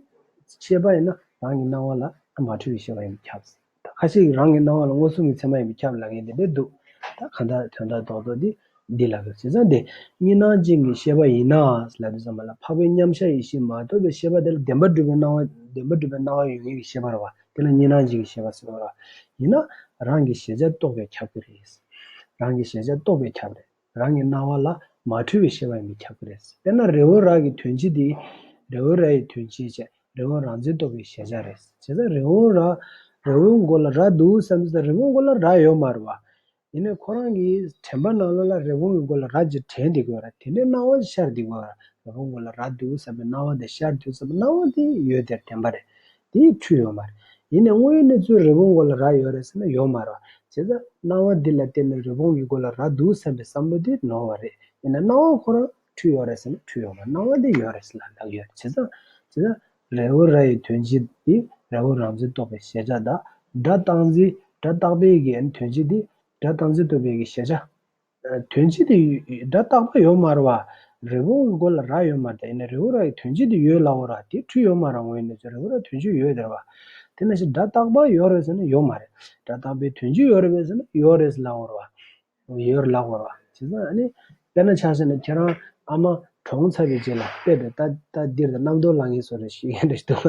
ཤེས་པ་ཡིན་ན་རང་གི་སྣང་བ་ལ་མ་འཁྲུལ་བའི་ཤེས་པ་ཡིན་པས་ཁྱབ། ད་ཁ་ཤས་ཀྱིས་རང་གི་སྣང་བ་ལ་མངོན་སུམ་གྱི་ཚད་མ་ཡིན་པས་ཁྱབ་ལབ་མཁན་དེ་འདྲ་འདུག་ད་གང་ལྟར་དོན་དག་རྡོག་རྡོག་འདི་འདི་ལ་གི་བྱས་ཙང་དེ། གཉིས་སྣང་ཅན་གྱི་ཤེས་པ་ཡིན་ན་ལབ་དུས་ཙམ་པ་ལ་འཕགས་པའི་མཉམ་གཞག་ཡེ་ཤེས་མ་གཏོགས་པའི་ཤེས་པ་དེ་ལ་བདེན་པར་གྲུབ་པའི་སྣང་བ། བདེན་པར་གྲུབ་པའི་སྣང་བ་ཡོད་མཁན་གྱི་ཤེས་པ་རེད་བ། དེ་ལ་གཉིས་སྣང་ཅན་གྱི་ཤེས་པ་ཟེར་བ་རེད་བ། ཡིན་ན་རང་གི་གཞལ་བྱ་རྟོགས་པས་ཁྱབ་ཀྱི་རེད། རང་གི་གཞལ་བྱ་རྟོགས་པས་ཁྱབ་རེད། རང་གི་སྣང་བ་ལ་མ་འཁྲུལ་བའི་ཤེས་པ་ཡིན་པས་ཁྱབ་ཀྱི་རེད། དཔེར་ན་རི་བོ་ར་གི་དོན་སྤྱི་དེ། རི་བོ་ར་ཡི་དོན་སྤྱི་བྱས། རི་བོ་རང་མཚན་རྟོགས་པའི་གཞལ་བྱ་རེད། བྱས་ཙང་རི་བོ་ར། རི་བོའི་མགོ་ལ་ར་འདུག་བསམ་དུས་རི་བོའི་མགོ་ལ་ར་ཡོད་མ་རེད་བ། ཡིན་ནའི་ཁོ་རང་གི་དྲན་པ་ནང་ལོགས་ལ་རི་བོ་གི་མགོ་ལ་ར་ཅིག་དྲན་བསྡད་ཀྱི་ཡོད་རེད། དེ་འདྲའི་སྣང་བ་ཤར་བསྡད་ཀྱི་ཡོད་རེད། རི་བོའི་མགོ་ལ་ར་འདུག་བསམ་པའི་སྣང་བ་དེ་ཤར་དུས་ཙམ་པ་སྣང་བ་དེ་ཡོད་དེ་བདེན་པ་རེད། དེ་འཁྲུལ་ཡོད་མ་རེད། ཡིན་ནའི་དངོས་ཡོད་གནས་ཚུལ་རི་བོའི་མགོ་ལ་ར་ཡོད་རེད་ཟེར་ན་ཡོད་མ་རེད་བ། བྱས་ཙང་སྣང་བ་འདི་ལ་བརྟེན་ནས་རི་བོང་གི་མགོ་ལ་ར་འདུག་བསམ་པའི་བསམ་བློ་དེ་ནོར་བ་རེད། ཡིན་ན་སྣང་བ་ཁོ་རང་འཁྲུལ་ཡོད་རེད་ཟེར་ན་འཁྲུལ་ཡོད་མ་རེད། སྣང་བ་དེ་ཡོད་རེད་ཟེར་ལབ་ཡོད་རེད། བྱས་ཙང་བྱས་ཙང་རི་བོ་ར་ཡི་དོན་སྤྱི་དེ་རི་བོ་རང་མཚན་རྟོགས་པའི་གཞལ་བྱ་དང་། སྒྲ་རྟག་འཛིན། སྒྲ་རྟག་པའི་གི་དོན་སྤྱི་དེ་སྒྲ་རྟག་འཛིན་རྟོགས་པའི་གི་གཞལ་བྱ། དོན་སྤྱི་དེ་སྒྲ་རྟག་པ་ཡོད་མ་རེད་བ། རི་བོང་གི་མགོ་ལ་ར་ཡོད་མ་རེད། ཡིན་ན་རི་བོ་ར་ཡི་དོན་སྤྱི་དེ་ཡོད་ལབ་དགོས་རེད་བ། དེ་འཁྲུལ་ཡོད་མ་རེད། དངོས་ཡོད་གནས་ཚུལ་རི་བོ་ར་དོན་སྤྱི་ཡོད་རེད་བ། དེ་ནང་བཞིན་སྒྲ་རྟག་པ་ཡོད་རེད་ཟེར་ན་ཡོད་མ་རེད། སྒྲ་རྟག་པའི་དོན་སྤྱི་ཡོད་རེད་པས་ཟེར་ན་ཡོད་རེད་ལབ་དགོས་རེད་བ། ཡོད་ལབ་དགོས་རེད་བ། བྱས་ཙང་ཨ་ནི་དཔེར་ན་ཆ་བཞག་ན་ཁྱེད་རང་ཨ་མ་གྲོངས་ཚར་བའི་རྗེས་ལ་དཔེ་དེ་ད་ད་འདིར་ད་རྣམ་རྟོག་ལངས་ངེས་བཟོ་འདྲ་ཞིག་ཡིན་འདྲ་ཞིག་འདུག་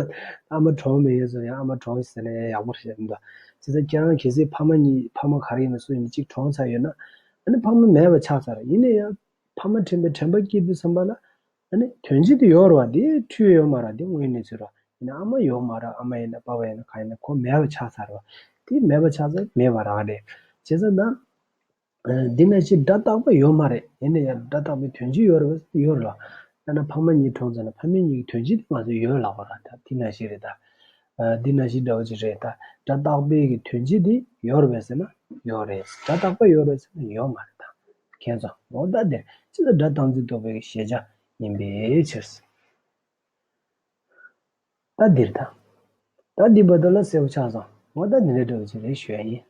ཨ་མ་གྲོངས་མེད་ཡོད་ཟེར་ཡང་ཨ་མ་གྲོངས་ཟེར་ན་ཡང་ཡག་པོ་ཞིག་མི་འདུག་བྱས་ཙང་ཁྱེད་རང་གལ་སྲིད་ཕ་མ་གཉིས་ཕ་མ་ག་རེ་ཡིན་ན་སུ་ཡིན་ན་གཅིག་གྲོངས་ཚར་ཡོད་ན། ཨ་ནི་ཕ་མ་མེད་པ་ཆགས་ཚར། ཡིན་ན་ཡང་ཕ་མ་དྲན་པའི་དྲན་པ་སྐྱེས་དུས་ཙམ་པ་ལ་ཨ་ནི་དོན་སྤྱི་དེ་ཡོད་རེད་བ། དེ་འཁྲུལ་ཡོད་མ་རེད། དེ་དངོས་ཡོད་གནས་ཚུལ་རེད། ཡིན་ན་ཨ་མ་ཡོད་མ་རེད། ཨ་མ་ཡིན་ན་པ་ཕ་ཡིན་ན་གང་ཡིན་ན་ཁོ་མེད་པ་ཆགས་ཚར་རེད་བ། དེ་མེད་པ་ཆགས་ཚར་མེད་པ་རང་རེད། བྱས་ཙང་ན། འདི་ནང་བཞིན་སྒྲ་རྟག་པ་ཡོད་མ་རེད། ཡིན་ན་ཡང་སྒྲ་རྟག་པའི་དོན་སྤྱི་ཡོད་རེད་པས་ཡོད་རེད་ལ། ཡང་ན་ཕ་མ་གཉིས་གྲོངས་ཚར་ན་ཕ་མ་གཉིས་ཀྱི་དོན་སྤྱི་དེ་ང་ཚོ་ཡོད་ལབ་པ་ར་ད་འདི་ནང་བཞིན་རེད་ད། འདི་ནང་བཞིན་འདྲ་བོ་ཅིག་རེད་ད། སྒྲ་རྟག་པའི་གི་དོན་སྤྱི་དེ་ཡོད་རེད་པས་ཟེར་ན་ཡོད་རེད། སྒྲ་རྟག་པ་ཡོད་རེད་ཟེར་ན་ཡོད་མ་རེད་ད། ཁྱེད་ཚོ་འོ་ད་དེ་ཅི་ལ་སྒྲ་རྟག་འཛིན་རྟོག་པའི་གི་གཞལ་བྱ་ཡིན་པའི་ཕྱིར། ད་འདིར་ད། ད་འདི་བར་དུ་ལ་གསལ་པོ་ཆགས་སོང་། འོ་ད་འདི་འདྲ་འདྲ་བོ་ཅིག་རེད་ཞུ་ཡ་ཡིན།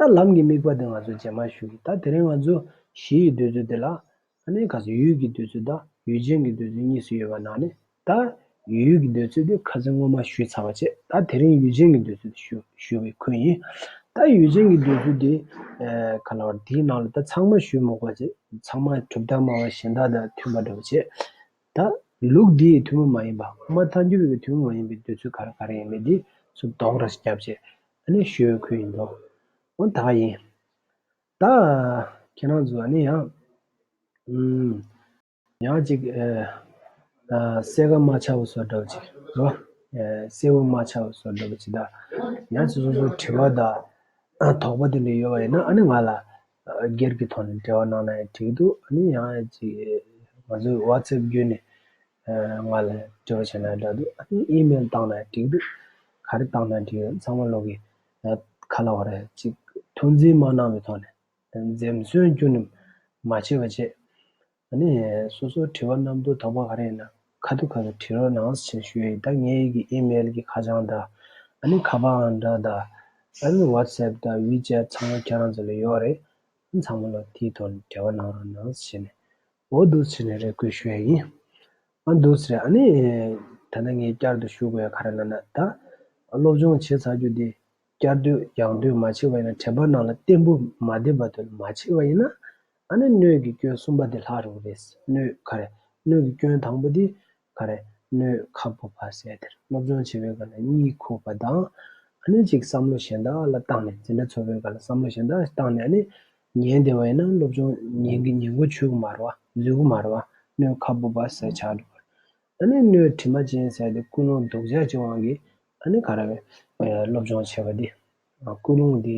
ད་ལམ་གྱི་དམིགས་པ་དེ་ང་ཚོ་རྗེས་མ་ཞུ་གི། ད་དེ་རིང་ང་ཚོ་གཞི་ཡི་འདོད་ཚུལ་དེ་ལ་ཨ་ནི་ག་ཚོད་ཡུལ་གྱི་འདོད་ཚུལ་དང་ཡུལ་ཅན་གྱི་འདོད་ཚུལ་གཉིས་སུ་ཡོད་པ་ནང་ནས་ད་ཡུལ་གྱི་འདོད་ཚུལ་དེ་ཁ་སང་སྔོན་མ་ཞུས་ཚར་བ་བྱས། ད་དེ་རིང་ཡུལ་ཅན་གྱི་འདོད་ཚུལ་དེ་ཞུ་ཞུ་བའི་ཁུལ་ཡིན། ད་ཡུལ་ཅན་གྱི་འདོད་ཚུལ་དེ་ག་ལ་བར་དེའི་ནང་ལ་ད་ཚང་མ་ཞུས་མ་དགོས་པ་བྱས། ཚང་མ་གྲུབ་མཐའ་སྨྲ་བ་གཞན་དག་དང་མཐུན་པ་འདྲ་བོ་བྱས། ད་ལུགས་འདིའི་ཐུན་མོང་མ་ཡིན་པ་དབུ་མ་ཐལ་འགྱུར་བའི་ཐུན་མོང་མ་ཡིན་པའི་འདོད་ཚུལ་ག་རེ་ག་རེ་ཡིན་མིན་འདི་ཚུར་རྡོག་ར་ཞིག་བརྒྱབ་བྱས་ཨ་ནི་ཞུ་བའི་ཁུལ་ཡིན་འདུག་འོ་ད་ག་ཡིན། ད་ཁྱེད་རང་ཚོ་ཨ་ནི་ཡང་ཨུམ་ཡང་ཅིག་ཨ་ཨ་གསལ་ཁ་མ་ཆགས་པ་བཟོ་འདྲ་བོ་ཅིག་རོ། ཨ་གསལ་པོ་མ་ཆགས་པ་བཟོ་འདྲ་བོ་ཅིག་ད་ཡང་ཅིག་སོ་སོ་དྲི་བ་དང་དོགས་པ་དེ་འདྲ་ཡོད་པ་ཡིན་ན་ཨ་ནི་ང་ལ་སྒེར་གྱི་ཐོག་ནས་འབྲེལ་བ་གནང་ན་ཡང་འགྲིག་འདུག་ཨ་ནི་ཡང་ཅིག་ང་ཚོའི་ཝ་ཚེབ་བརྒྱུད་ནས་ང་ལ་འབྲེལ་བ་བྱས་ན་འདྲ་འདུག་ཨ་ནི་ཨི་མེལ་བཏང་ན་འགྲིག་འདུག་ག་རེ་བཏང་ན་འགྲིག་ཚང་མ་ལོག་གི་ཁ་ལ་བ་རེ་ཅིག་ཐུགས་འཛེམ་མ་གནང་བའི་ཐོག་ནས་འཛེམ་ཟོན་ཁྱོན་ནས་མ་བྱེད་པ་བྱེད། ཨ་ནི་སོ་སོའི་དྲི་བ་རྣམས་དང་དོགས་པ་ག་རེ་ཡིན་ན་ཁ་ཐུག་ཁ་ཐུག་དྲི་རོགས་གནང་ཞེས་ཞུ་ཡ་ཡིན། ད་ངའི་གི་ཨི་མེལ་གི་ཁ་བྱང་དང་ཨ་ནི་ཁ་པར་ཨང་གྲངས་དང་ཨ་ནི་ཝ་ཚེབ་དང་ཝི་ཅེཊ་ཚང་མ་ཁྱེད་རང་ཚོ་ལ་ཡོད་རེད། ཚང་མ་ལ་དེའི་ཐོག་ནས་འབྲེལ་བ་གནང་རོགས་གནང་ཞེས་ནས་འོ་འདུག་ཟེར་ནས་རེ་སྐུལ་ཞུ་ཡ་ཡིན། ཨ་འདུག་ཟེར་ཨ་ནི་ད་ནི་ངས་བསྐྱར་དུ་ཞུ་དགོས་ཡ་ག་རེ་ལབ་ན་ད་སློབ་སྦྱོང་བྱས་ཚར་རྒྱུ་དེ་ བསྐྱར་ཟློས་ཡང་ཟློས་མ་བྱས་པ་ཡིན་ན། དྲན་པ་ནང་ལ་བརྟན་པོ་མ་བསྡད་པ་དེ་མ་བྱས་པ་ཡིན་ན། ཨ་ནི་སྣོད་ཀྱི་སྐྱོན་གསུམ་པ་དེ་ལྷག་འགྲོ་གི་རེད། སྣོད་ག་རེ། སྣོད་ཀྱི་སྐྱོན་དང་པོ་དེ་ག་རེ། སྣོད་ཁ་སྦུབ་པ་ཟེར་དེ་རེད། སློབ་སྦྱོང་བྱེད་པའི་སྐབས་ལ་གཉིད་ཁུག་པ་དང་། ཨ་ནི་གཅིག་བསམ་བློ་གཞན་དག་ལ་བཏང་ནས། འཛིན་གྲྭ་ཚོགས་པའི་སྐབས་ལ་བསམ་བློ་གཞན་དག་བཏང་ནས། ཨ་ནི་ཉལ་བསྡད་པ་ཡིན་ན་སློབ་སྦྱོང་ཉན་གྱི་ཉན་གོ་ཆོད་གི་མ་རེད་བ། འཛུལ་གི་མ་རེད་བ། སྣོད་ཁ་སྦུབ་པ་ཟེར་ཆགས་འགྲོ་བ་རེད། ཨ་ནི་སྣོད་དྲི་མ་ཅན་ཟེར་དེ་ཀུན་སློང་སྡུག་ཅག་གི་དབང་གིས་ཨ་ནི་ག་རེ་བས། སློབ་སྦྱོང་བྱེད་པ་འདི། ཀུན་སློང་འདི་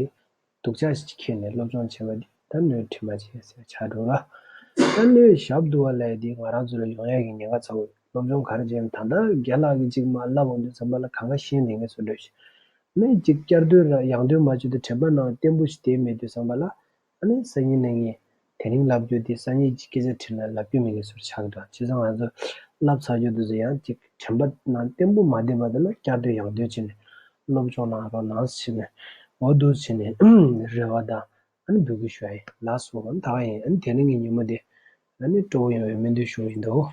སྡུག་ཅག་ཅིག་འཁྱེར་ནས་སློབ་སྦྱོང་བྱེད་པ་འདི་ད་སྣོད་དྲི་མ་ཅན་ཟེར་ཆགས་འགྲོ་ལ། ད་སྣོད་ཞབས་རྡུལ་བ་ལབ་ཡ་འདི་ང་རང་ཚོ་ལ་ཡོང་ཡ་གི་ཉེན་ཁ་ཚ་བོ། སློབ་སྦྱོང་ག་རེ་བྱས་ན། ད་ལྟ་རྒན་ལགས་ཀྱིས་ཅིག་མར་ལབ་འོང་དུས་ཙམ་པ་ལ་གང་ག་ཤེས་ལེན་མཁན་ཚོ་འདྲ་ཞིག་ནས་ཅིག་བསྐྱར་ཟློས་ར་ཡང་ཟློས་མ་བྱས་དུས་དྲན་པ་ནང་བརྟན་པོ་ཞིག་བསྡད་མེད་དུས་ཙམ་པ་ལ། ཨ་ནི་སང་ཉིན་གནངས་ཉིན་དེ་རིང་ལབ་རྒྱུ་དེ་སང་ཉིན་གྱི་སྐད་ཆ་དྲིས་ན་ལབ་རྒྱུ་མེད་མཁན་ཚོར་ཆགས་འདུག་བྱས་ཙང་ང་ཚོ་ལབ་ཚར་རྒྱུ་དེ་ཚོ་ཡང་ཅིག་དྲན་པ་ནང་བརྟན་པོ་མ་བསྡད་པ་དེ་ལ་བསྐྱར་ཟློས་ཡང་ཟློས་བྱས་ནས་སློབ་སྦྱོང་གནང་རོགས་གནང་ཟེར་ནས། འོ་འདུག་བྱས་ནས་རེ་བ་དང་ཨ་ནི་འབོད་སྐུལ་ཞུ་ཡ་ཡིན། ལགས་སོ། ཨ་ནི་ད་ག་ཡིན། ཨ་ནི་དེ་རིང་གི་ཉིན་མོ་དེ་ཨ་ནི་སྤྲོ་པོ་ཡོང་བའི་སྨོན་འདུན་ཞུ་གི་ཡིན་འདུག